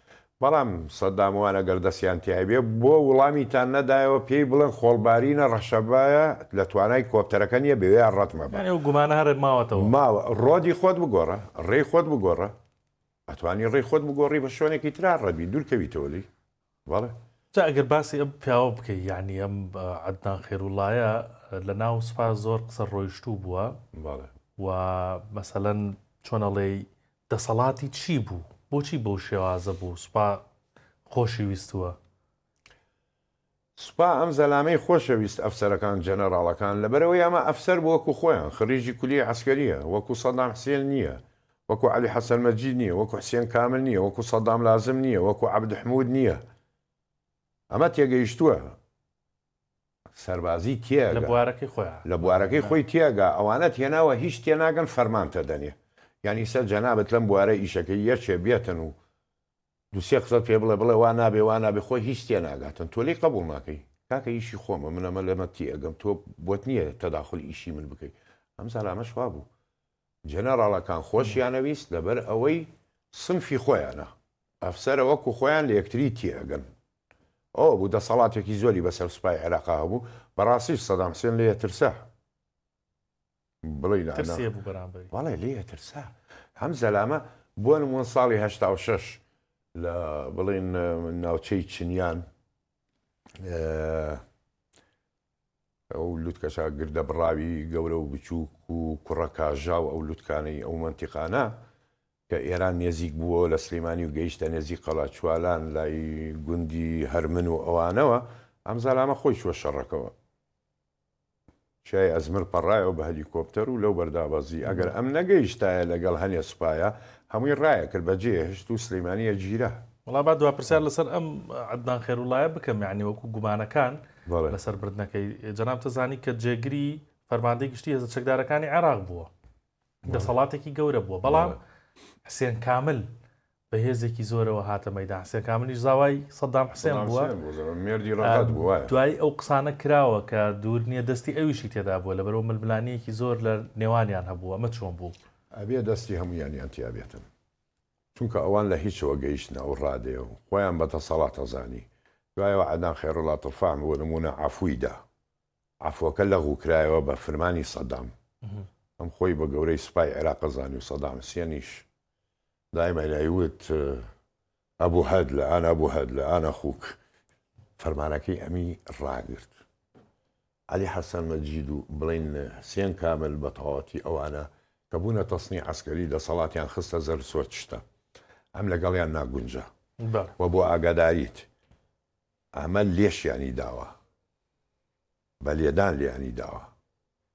بەڵام سەدام وان ئەگەر دەستیان تیای بێ بۆ وڵامیتان نەدایەوە پێی بڵێن خۆڵبارینە ڕەشەبایە لە توانای کۆپتەرەکە نییە بەوێیان ڕەت مەبە. یانی ئەو گومانە هەر ماوەتەوە. ماوە ڕۆدی خۆت بگۆڕە ڕێی خۆت بگۆڕە ئەتوانی ڕێی خۆت بگۆڕی بە شوێنێکی ترا ڕەت بی دوور کەویتەوە لێی بەڵێ. جا ئەگەر باسی ئەم پیاوە بکەی یانی ئەم عەدنان خێروڵایە. لە ناو سوپا زۆر قسە ڕۆیشتوو بووە و مەسەلەن چۆن ئەڵێی دەسەڵاتی چی بوو؟ بۆچی بەو شێوازە بوو؟ سوپا خۆشی ویستووە؟ سوپا ئەم زەلامەی خۆشەویست ئەفسەرەکان جەنەراڵەکان لەبەرئەوەی ئەمە ئەفسەر بوو وەکو خۆیان خڕیجی کولیەی عەسکەریە وەکو سەدام حسێن نیە وەکو عەلی حەسەن مەجید نیە وەکو حسێن کامل نیە وەکو سەدام لازم نیە وەکو عەبد حمود نیە ئەمە تێگەیشتووە سەربازی تێگا لە بوارەکەی خۆیان لە بوارەکەی خۆی تێگا ئەوانەت هێناوە هیچ تێناگەن فەرمانتە دەنێ یانی سەر جەنابت لەم بوارە ئیشەکەی یەکێ بێتن و دوسێ قسەت پێ بڵێ بڵێ وا نابێ وا نابێ خۆی هیچ تێناگاتن تۆ لێی قبوڵ ناکەی کاکە ئیشی خۆمە من ئەمە لەمە تێئەگەم تۆ بۆت نییە تەداخل ئیشی من بکەی ئەم زەلامەش وا بوو جەنەڕاڵەکان خۆشیانەویست لەبەر ئەوەی سنفی خۆیانە ئەفسەرە وەکو خۆیان لە یەکتری تێئەگەن ئەوە بوو دەسەڵاتێکی زۆری بەسەر سوپای عێراقا هەبوو بەڕاستیش سەدام حسێن لێ ترسا بڵێی لە ترسێ بوو بەرامبەری. بەڵێ لێی ئەترسا. ئەم زەلامە بۆ نموون ساڵی 86 لە بڵێن ناوچەی چنیان ئەو لوتکەشا گردە بڕاوی گەورە و بچووک و کوڕە کاژا و ئەو لوتکانەی ئەو مەنتیقانە کە ئێران نێزیک بووەوە لە سلیمانی و گەیشتە نێزیک قەڵاچوالان لای گوندی هەرمن و ئەوانەوە ئەم زەلامە خۆی چووە شەڕەکەوە چیای ئەزمر پەڕایەوە بە هەلیکۆپتەر و لەو بەر دابەزی، ئەگەر ئەم نەگەیشتایە لەگەڵ هەنێ سوپایا، هەمووی ڕایەکرد بەجێ هێشت و سلیمانییە گیرا. وەڵا با دوا پرسیار لەسەر ئەم عەدنان خێروڵایە بکەم یانی وەکو گومانەکان لەسەر بردنەکەی جەنابتە زانی کە جێگری فەرماندەی گشتی هێزە چەکدارەکانی عێراق بووە دەسەڵاتێکی گەورە بووە بەڵام حسێن کامل بە هێزێکی زۆرەوە هاتە مەیدان حسێن کاملیش زاوای سەدام حسێن بووە مێردی ڕەغد بووە دوای ئەو قسانە کراوە کە دوور نییە دەستی ئەویشی تێدا بووە لەبەرەوە ململانیەکی زۆر لە نێوانیان هەبوو ئەمە چۆن بوو؟ ئەبێ دەستی هەموویانیان تیا بێتن چونکە ئەوان لە هیچەوە گەیشتنە ئەو ڕادەیە و خۆیان بە دەسەڵات ئەزانی دوایەوە عەدنان خەیڕوڵا تڵفان بۆ نموونە عەفووی دا عەفوەکە لەغو کرایەوە بە فرمانی سەدام. ئەم خۆی بە گەورەی سوپای عێراق ئەزانی و سەدام حسێنیش دایمە دەیوت ئەبو هەدلە ئانا ئەبو هەدلە ئانا خوک. فەرمانەکەی ئەمی ڕاگرت. عەلی حەسەن مەجید و بڵێین حسێن کامل بە تەواوەتی ئەوانە کە بوونە تەسنی عەسکەری دەسەڵاتیان خستە زەر سۆچشتە. ئەم لەگەڵیان ناگونجا. و بۆ ئاگاداریت ئەمە لێشیانی داوە. بە لێدان لێیانی داوە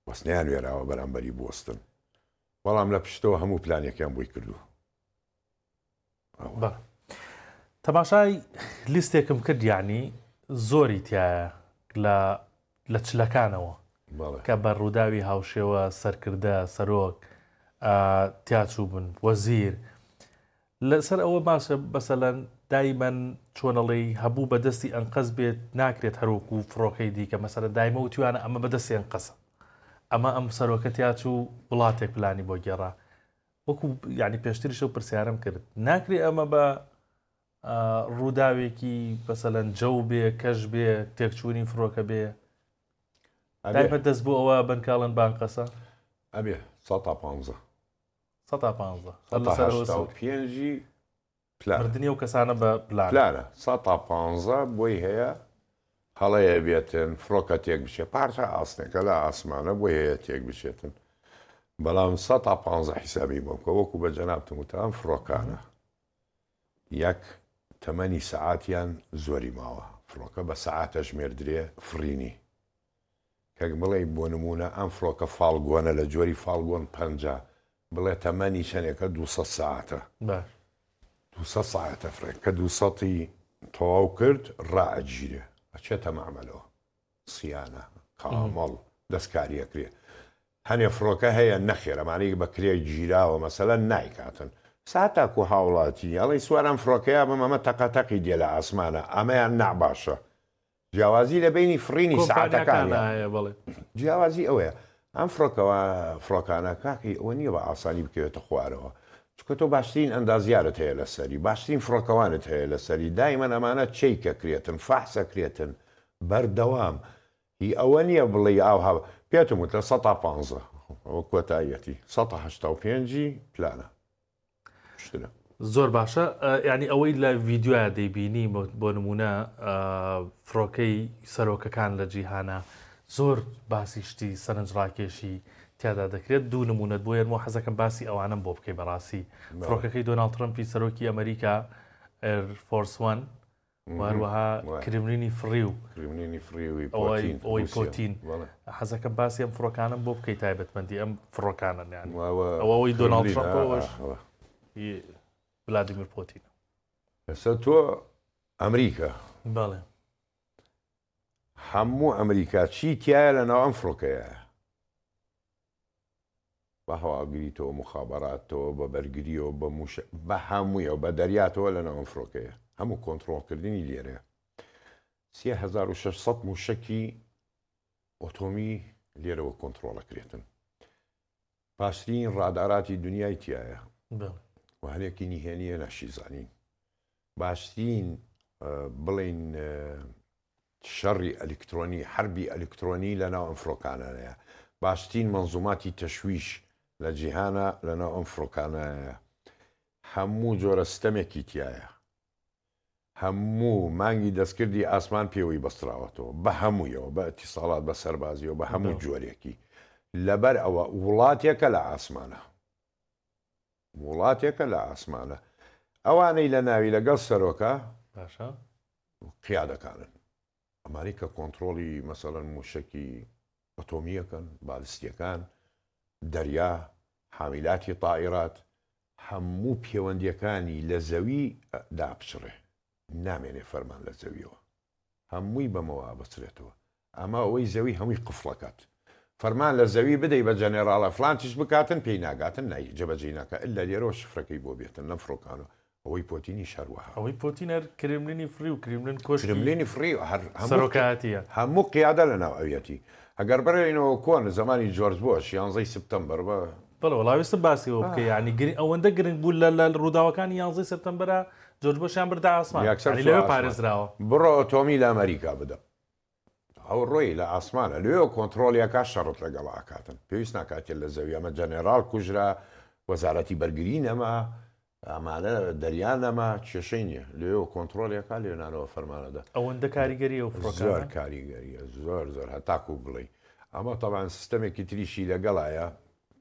بەس نەیانوێراوە بەرامبەری بوەستن بەڵام لە پشتەوە هەموو پلانێکیان بۆی کردووە. بەڵێ تەماشای لیستێکم کرد یعنی زۆری تایە لە لە چلەکانەوە کە بە ڕووداوی هاوشێوە سەرکردە سەرۆک تیاچوو بن وەزیر لەسەر ئەوە باشە بەسەلەن دایمەن چۆن ئەڵێی هەبوو بە دەستی ئەنقەست بێت ناکرێت هەروەکو فڕۆکەی دیکە مەسەلەن دایمە وتویانە ئەمە بە دەستی ئەنقەسە ئەمە ئەم سەرۆکە تیاچوو وڵاتێک پلانی بۆ گێڕا وەکو یعنی پێشتریش ئەو پرسیارم کرد ناکرێ ئەمە بە ڕووداوێکی بەسەلەن جەو بێ کەش بێ تێکچوونی فڕۆکە بێ دایمە دەست بۆ ئەوە بنکاڵن بانقەسە ئەبێ سە تا پ سەتا پانزە هەر لەسەر ئەوە سوور. پێنجی پلانە. مردنی ئەو کەسانە بە پلانە. پلانە سەتا پانزە بۆی هەیە هەڵەیە بێتن فڕۆکە تێک بچێت پارچە ئاسنێکە لە ئاسمانە بۆی هەیە تێک بچێتن بەڵام سەتا پانزە حیسابی بۆ بکە وەکو بە جەنابتم وتم ئەم فڕۆکانە یەک تەمەنی سەعاتیان زۆری ماوە فڕۆکە بە سەعاتە ژمێردرێ فڕینی کەک بڵێی بۆ نموونە ئەم فڕۆکە فاڵگۆنە لە جۆری فاڵگۆن 50 بڵێ تەمەنی چەنێکە 200 سەعاتە باش 200 سەعاتە فڕێ کە 200ی تەواو کرد ڕائەگیرێ ئەچێتە مەعمەلەوە سیانە کامڵ دەستکاری ئەکرێ هەنێ فڕۆکە هەیە نەخێر ئەمانەی بە کرێ گیراوە مەسەلەن نایکاتن ساتاکو هاوڵاتی ئەڵێی سوار ئەم فڕۆکەیە بم ئەمە تەقە تەقی دێ لە ئاسمانە ئەمەیان نا باشە جیاوازی لە بەینی فڕینی سەعاتەکانە جیاوازی ئەوەیە ئەم فڕۆکەوە فڕۆکانە کاکی ئەوە نییە بە ئاسانی بکەوێتە خوارەوە چونکە تۆ باشترین ئەندازیارت هەیە لەسەری باشترین فڕۆکەوانت هەیە لەسەری دایمەن ئەمانە چیکە کرێتن فەحسە کرێتن بەردەوام هی ئەوە نییە بڵێ ئاوها پێتم وت لە سە پانزە ئەوە کۆتاییەتی 1970ی پلانە شترە. زۆر باشە یعنی ئەوەی لە ڤیددیوە دەیبینی بۆ نمونە فڕۆکەی سەرۆکەکان لە جیهانە. زۆر باسی شتی سەرنجڕاکێشی تیادا دەکرێت دوو نمونەت بۆ یەرمۆ حەزەکەم باسی ئەوانەم بۆ بکەی بەڕاستی فڕۆکەکەی دۆناڵد ترەمپی سەرۆکی ئەمریکا Air Force One و هەروەها کرملینی فڕیو کرملینی فڕیوی ئەوەی پۆتین حەزەکەم باسی ئەم فڕۆکانم بۆ بکەی تایبەتمەندی ئەم فڕۆکانن یان ئەوەی دۆناڵد ترەمپەوەش ولادیمیر پۆتین ئێستا تۆ ئەمریکا بەڵێ هەموو ئەمریکا چی تایە لە ناو ئەم فڕۆکەیە بە هەواڵگریتەوە موخابەراتەوە بە بەرگریەوە بە موشە بە هەموویەوە بە دەریاتەوە لە ناو ئەم فڕۆکەیە هەموو کۆنتڕۆڵکردنی لێرەیە 3600 موشەکی ئۆتۆمی لێرەوە کۆنتڕۆڵەکرێتن باشترین ڕاداراتی دنیای تایە و هەنێکی نهێنیە ناشیزانین باشترین بڵین شەڕی ئەلیکترۆنی، حەربی ئەلیکترۆنی لە ناو ئەم فڕۆکانانەیە. باشترین مەنزوماتی تەشویش لە جیهانا لە ناو ئەم فڕۆکانایە. هەموو جۆرە ستەمێکی تیایە. هەموو مانگی دەستکردی ئاسمان پێوەی بەستراوەتەوە. بە هەموویەوە، بە ئیتیساڵات، بە سەربازیەوە، بە هەموو جۆرێکی. لەبەر ئەوە وڵاتێکە لە ئاسمانا. وڵاتێکە لە ئاسمانە. ئەوانەی لە ناوی لەگەڵ سەرۆکە باشە. قیادەکانن. ئەمانەی کە کۆنتڕۆڵی مەسەڵەن مووشەکی ئەتۆمییەکەن، بالستییەکان، دەریا، حامیلاتی تائیرات، هەموو پێوەندییەکانی لە زەوی داپچڕێ. نامێنێ فەرمان لە زەویەوە. هەمووی بەمەوە ئەبەسترێتەوە. ئەمە ئەوەی زەوی هەمووی قفڵەکات. فەرمان لە زەوی بدەی بە جەنێڕاڵە فلان چیش بکاتن پێی ناگاتن نای جێبەجێی ناکا ئیلا لێرەوە شفرەکەی بۆ بێتن لەم فڕۆکانەوە. ئەوەی پۆتینیش هەروەها. ئەوەی پۆتین هەر کرملینی فڕی و کرملین کۆشکی کرملینی فڕی و هەر هەموو سەرۆکایەتیە. هەموو قیادە لە ناو ئەویەتی. ئەگەر بڕێینەوە کۆن زەمانی جۆرج بۆش یانزەی سپتەمبەر بە. بەڵێ وەڵا ویستم باسی ئەوە بکەی یانی گرنگ ئەوەندە گرنگ بوو لە لە ڕووداوەکانی یانزەی سپتەمبەرا جۆرج بۆشیان بردە ئاسمان یەکسەر یانی چووە لەوێ ئاسمان. پارێزراوە. بڕۆ ئۆتۆمی لە ئەمەریکا بدە. ئەو ڕۆی لە ئاسمانە لەوێوە کۆنتڕۆڵی ئەکا شەڕت لەگەڵا ئەکاتن پێویست ناکاتێ لە زەوی ئەمە جەنێڕاڵ کوژرا وەزارەتی بەرگری نەما ئەمانە دەریا نەما کێشەی نییە لەوێوە کۆنتڕۆڵی ئەکا لێنانەوە فەرمانەدا ئەوەندە کاریگەری ئەو زۆر فڕۆکانە کاریگەریە زۆر زۆر هەتاکو بڵێی ئەمە تەبعەن سیستەمێکی تریشی لەگەڵایە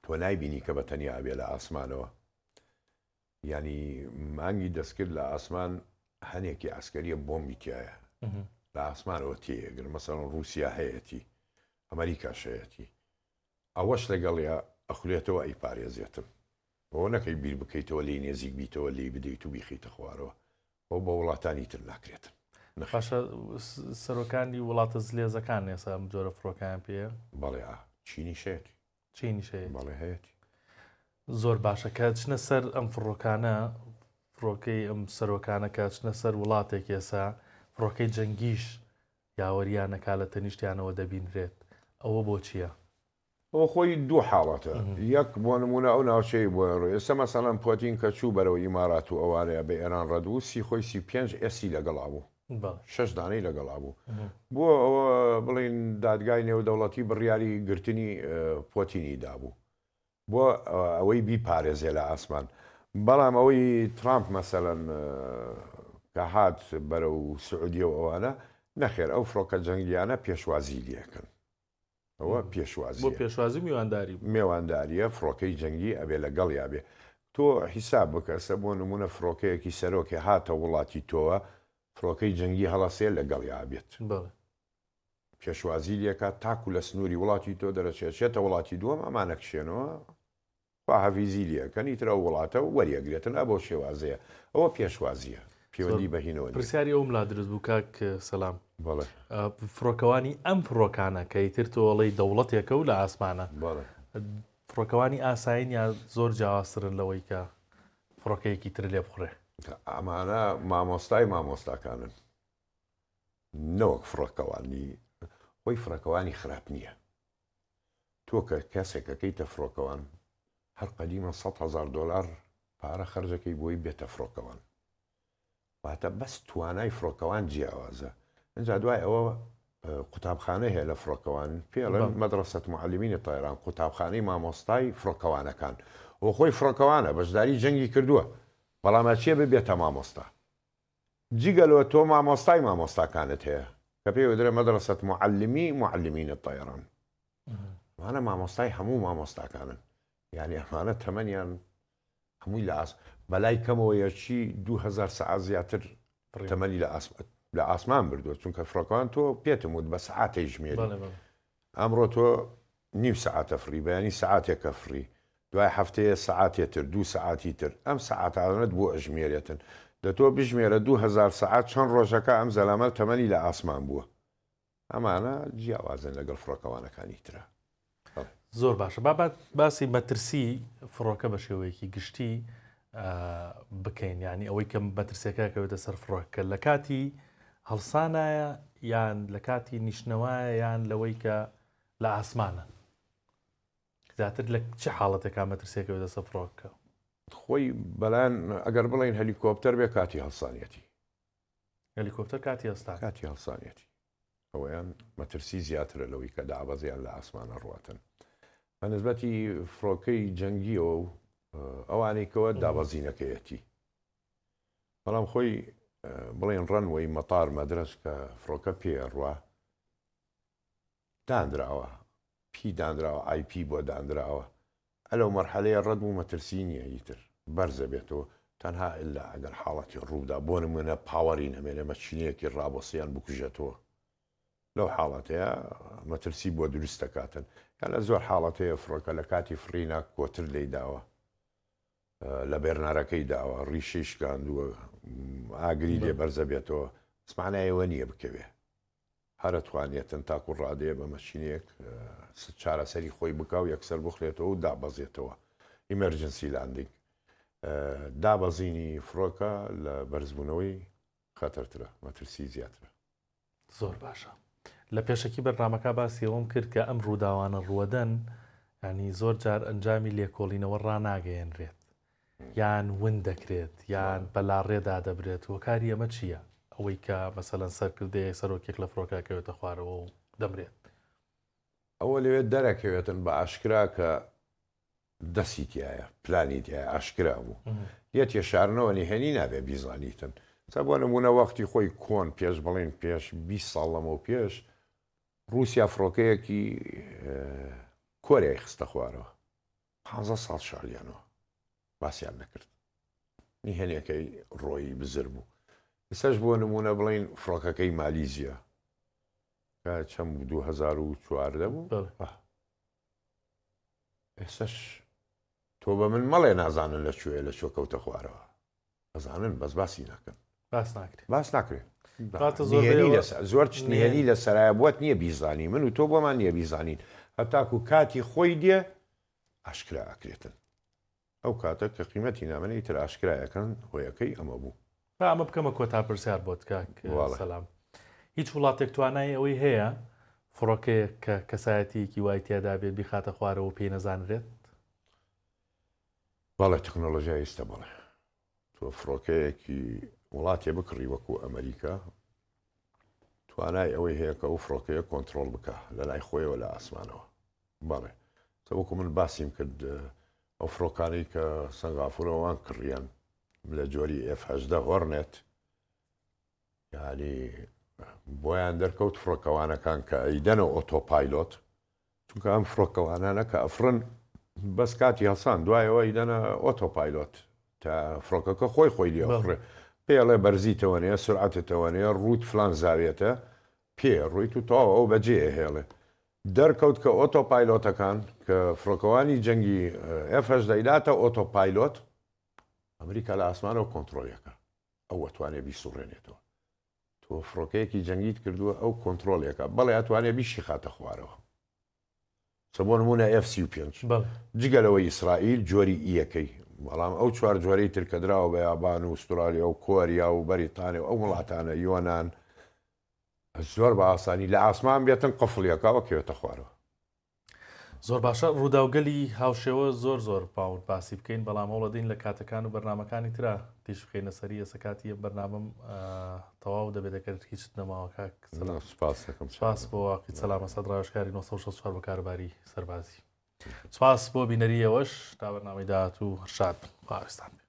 تۆ نایبینی کە بە تەنیا ئەبێ لە ئاسمانەوە یانی مانگی دەستکرد لە ئاسمان هەنێکی عسکەریە بۆمبی تایە لە ئاسمانەوە تێگرن مەسەڵەن رووسیا هەیەتی ئەمریکاش هەیەتی ئەوەش لەگەڵیا ئەخولێتەوە ئەیپارێزێتن ئەوە نەکەی بیر بکەیتەوە لێی نێزیک بیتەوە لێی بدەیت و بیخیتە خوارەوە ئەو بە وڵاتانی تر ناکرێتن. باشە سەرۆکانی وڵاتە زلێزەکان ئێستا ئەم جۆرە فڕۆکەیان پێیە؟ بەڵێ ئا چینیش هەیەتی. چینیش هەیەتی. بەڵێ هەیەتی. زۆر باشە کە چنە سەر ئەم فڕۆکانە فڕۆکەی ئەم سەرۆکانە کە چنە سەر وڵاتێک ئێسا فڕۆکەی جەنگیش یاوەریانەکا لە تەنیشتیانەوە دەبینرێت ئەوە بۆ چییە؟ ئەوە خۆی دوو حاڵەتە یەک بۆ نمونە ئەو ناوچەی بۆ ڕۆی ئێستا مەسەڵەن پۆتین کە چوو بەرەو ئیمارات و ئەوانەیە بە ئێران ڕەت بوو سی خۆی 35 ئێسی لەگەڵا بوو شەش دانەی لەگەڵا بوو بۆ ئەوە بڵین دادگای نێودەوڵەتی بڕیاری گرتنی پۆتینی دابوو بۆ ئەوەی بیپارێزێ لە ئاسمان. بەڵام ئەوەی ترامپ مەسەلەن کە هات بەرەو سعودیە و ئەوانە، نەخێر ئەو فڕۆکە جەنگیانە پێشوازی لێکەن. ئەوە پێشوازیە. بۆ پێشوازی و میوانداری بوو. مێوانداریە، فڕۆکەی جەنگی ئەبێ لەگەڵیا بێ. تۆ حیساب بکە ئێستا بۆ نموونە فڕۆکەیەکی سەرۆکێ هاتە وڵاتی تۆوە، فڕۆکەی جەنگی هەڵەسێ لەگەڵیا ئەبێت. بەڵێ. پێشوازی لێکات تاکو لە سنووری وڵاتی تۆ دەرەچێت چێتە وڵاتی دووەم ئەمانە کشێنەوە خواحافیزی لێکەن ئیتر ئەو وڵاتە وەریەگرێتن ئە بەو شێوازەیە ئەوە پێشوازیە پەیوەندی بە هینەوە نیە. پرسیاری ئەوم لا دروست بوو کاک سەلام. بەڵێ. فڕۆکەوانی ئەم فڕۆکانە کە ئیتر تۆ ئەڵێی دەوڵەتێکە و لە ئاسمانە. بەڵێ. فڕۆکەوانی ئاسایین یا زۆر جیاوازترن لەوەی کە فڕۆکەیەکی تر لێ بخوڕێ؟ ئەمانە مامۆستای مامۆستاکانن. نەوەک فڕۆکەوانی خۆی فڕەکەوانی خراپ نییە تۆ کە کەسێکەکەیتە فڕۆکەوان هەر قەدیمە 100 هزار دلار پارە خەرجەکەی بۆی بێتە فڕۆکەوان واتە بەس توانای فڕۆکەوان جیاوازە ئینجا دوای ئەوە قوتابخانە هەیە لە فڕۆکەوان پێڵێن مدرسة معلمین طیران قوتابخانەی مامۆستای فڕۆکەوانەکان و خۆی فڕۆکەوانە بەشداری جەنگی کردووە بەڵام ئەچێ ببێتە مامۆستا جگە لەوە تۆ مامۆستای مامۆستاکانت هەیە. کە پێی ودرێ مەدرەسەت معلمی معلمین الطیران ئەمانە مامۆستای هەموو مامۆستاکانن یعنی ئەمانە تەمەنیان هەمووی لە ئاس بەلای کەمەوە یەکی 2000 سەعات زیاتر تەمەنی لە ئاس لە ئاسمان بردووە چونکە فڕۆکەوان تۆ پێتم وت بە سەعاتەی ژمێری ئەمڕۆ تۆ نیو سەعاتە فڕی بەیانی سەعاتێکە فڕی دوای هەفتەیە سەعاتێ تر دوو سەعاتی تر ئەم سەعاتانەت بۆ ئەژمێرێتن دە تۆ بژمێرە 2000 سەعات چەند ڕۆژەکە ئەم زەلامە تەمەنی لە ئاسمان بووە ئەمانە جیاوازن لەگەڵ فڕۆکەوانەکانی ترا. زۆر باشە با باسی مەترسی فڕۆکە بە شێوەیەکی گشتی بکەین یعنی ئەوەی کە مەترسیەکە کەوێتە سەر فڕۆکە لە کاتی هەڵسانایە یان لە کاتی نیشتنەوەیە یان لەوەی کە لە ئاسمانە زیاتر لە چ حاڵەتێکا مەترسیەکەوێتە سەر فڕۆکە؟ خۆی بەلایەن ئەگەر بڵێین هەلیکۆپتەر بێ کاتی هەڵسانیەتی. هەلیکۆپتەر کاتی هەستان. کاتی هەڵسانیەتی. ئەوەیان مەترسی زیاترە لەوەی کە دابەزیان لە ئاسمانە ڕواتن. بە نسبەتی فڕۆکەی جەنگیەوە و ئەوانەی کەوە دابەزینەکەیەتی. بەڵام خۆی بڵێن ڕەنوەی مەتار مەدرەس کە فڕۆکە پێ ڕوا دانراوە پی دانراوە ئای پی بۆ دانراوە ئەلەو مەرحەلەیە ڕەت بوو مەترسی نییە ئیتر بەرزە بێتەوە تەنها ئللا ئەگەر حاڵەتی ڕووبدا بۆ نمونە پاوەری نەمێنێ مەچینەیەکی ڕابەسیان بکوژێتەوە لەو حاڵەتەیە مەترسی بۆ دروست دەکاتن یان لە زۆر حاڵەتەیە فڕۆکە لە کاتی فڕینا کۆتر لێی داوە لە بێرنارەکەی داوە ڕیشەی شکاندووە ئاگری لێ بەرزە بێتەوە سمانایەوە نییە بکەوێ هەر ئەتوانێتن تاکو ڕادەیە بە مەشینێک چارەسەری خۆی بکا و یەکسەر بخرێتەوە و دابەزێتەوە emergency landing دابەزینی فڕۆکە لە بەرزبوونەوەی خەتەرترە مەترسی زیاترە. زۆر باشە لە پێشەکی بەرنامەکە باسی ئەوەم کرد کە ئەم ڕووداوانە ڕووەدەن ینی زۆر جار ئەنجامی لێکۆڵینەوە ڕاناگەیەنرێت یان ون دەکرێت یان بە لاڕێدا دەبرێت هۆکاری ئەمە چییە؟ ئەوەی کە مەسەلەن سەرکردەیەک سەرۆکێک لە فڕۆکە کەوێتە خوارەوە و دەمرێت. ئەوە لەوێ دەرەکەوێتن بە ئاشکرا کە دەسی تیایە پلانی تیایە ئاشکرا بوو لێت یەشارنەوە نهێنی نابێ بیزانیتن سا بۆ نمونە وەختی خۆی کۆن پێش بڵێن پێش 20 ساڵ لەمەو پێش رووسیا فڕۆکەیەکی کۆریای خستە خوارەوە پانزە ساڵ شاریانەوە باسیان نەکرد نهێنیەکەی ڕۆیی بزر بوو ئێستاش بۆ نمونە بڵین فڕۆکەکەی مالیزیا کە چەند بوو 2014 بوو ئێستاش تۆ بە من مەڵێ نازانن لە کوێ لە کوێ کەوتە خوارەوە ئەزانن بەس باسی ناکەن باس ناکرێت باس ناکرێت زۆر نهێنی لە سەرایە بۆت نییە بیزانی من و تۆ بۆمان نییە بیزانین هەتاکو کاتی خۆی دێ ئاشکرا ئەکرێتن ئەو کاتە کە قیمەتی نامێنێ ئیتر ئاشکرایەکەن هۆیەکەی ئەمە بوو. با ئەمە بکەمە کۆتا پرسیار بۆت کاک سەلام هیچ وڵاتێک توانای ئەوەی هەیە فڕۆکەیەک کە کەسایەتیەکی وای تیادا بێت بیخاتە خوارەوە پێی نەزانرێت؟ بەڵێ تەکنۆلۆژیای ئیستە بەڵێ تۆ فڕۆکەیەکی وڵاتێ بکڕی وەکو ئەمریکا توانای ئەوەی هەیە کە ئەو فڕۆکەیە کۆنتترۆل بکە لە لای خۆیەوە لە ئاسمانەوە بەڵێ وەکو من باسیم کرد ئەو فڕۆکانەی کە سنگافورەوان کڕیان لە جۆری F-18 هۆرنێت یعنی بۆیان دەرکەوت فڕۆکەوانەکان کە ئەیدەنە autopilot چونکە ئەم فڕۆکەوانانە کە ئەفڕن بەس کاتی هەڵسان دوایەوە ئیدەنە autopilot تا فڕۆکەکە خۆی خۆی لێ ئەفڕێ پێڵێ بەرزیتەوە نیە سرعەتتەوە نیە ڕووت فلان زاویەتە پێ ڕوویت و تەواو ئەو بەجێ ئەهێڵێ دەرکەوت کە autopilot ەکان کە فڕۆکەوانی جەنگی F-18 ئیداتە autopilot ئەمریکا لە ئاسمانەوە کۆنترۆڵیەکە ئەو ئەتوانێ بیسوڕێنێتەوە تۆ فڕۆکەیەکی جەنگیت کردووە ئەو کۆنترۆڵێکە بەڵێ ئەتوانێ بیشی خاتە خوارەوە سە بۆ نمونە F-35 جگە لەوەی ئیسرائیل جۆری ئیەکەی بەڵام ئەو چوار جۆرەی تر کە دراوە بە یابان و ئوسترالیا و کۆریا و بەریتانیا و ئەو وڵاتانە یۆنان زۆر بە ئاسانی لە ئاسمان بێتن قفڵیەکەوە کەوێتە خوارەوە. زۆر باشە ڕووداوگەلی هاوشێوە زۆر زۆر باوت باسی بکەین بەڵام هەوڵەدەین لە کاتەکان و بەرنمەکانی ترا تیش بخەینە سەری ئێستا کاتی ئەم بەرنامەم تەواو دەبێت دەکرد هیچت نەماوە کاک سەلام سپاس دەکەم سپاس بۆ واقی سەلام ئەسەد ڕاوێژکاری 964 بە کاروباری سەربازی سپاس بۆ بینەری ئێوەش تا بەرنامەی داهاتوو هەر شاد بن خواویستان بێ.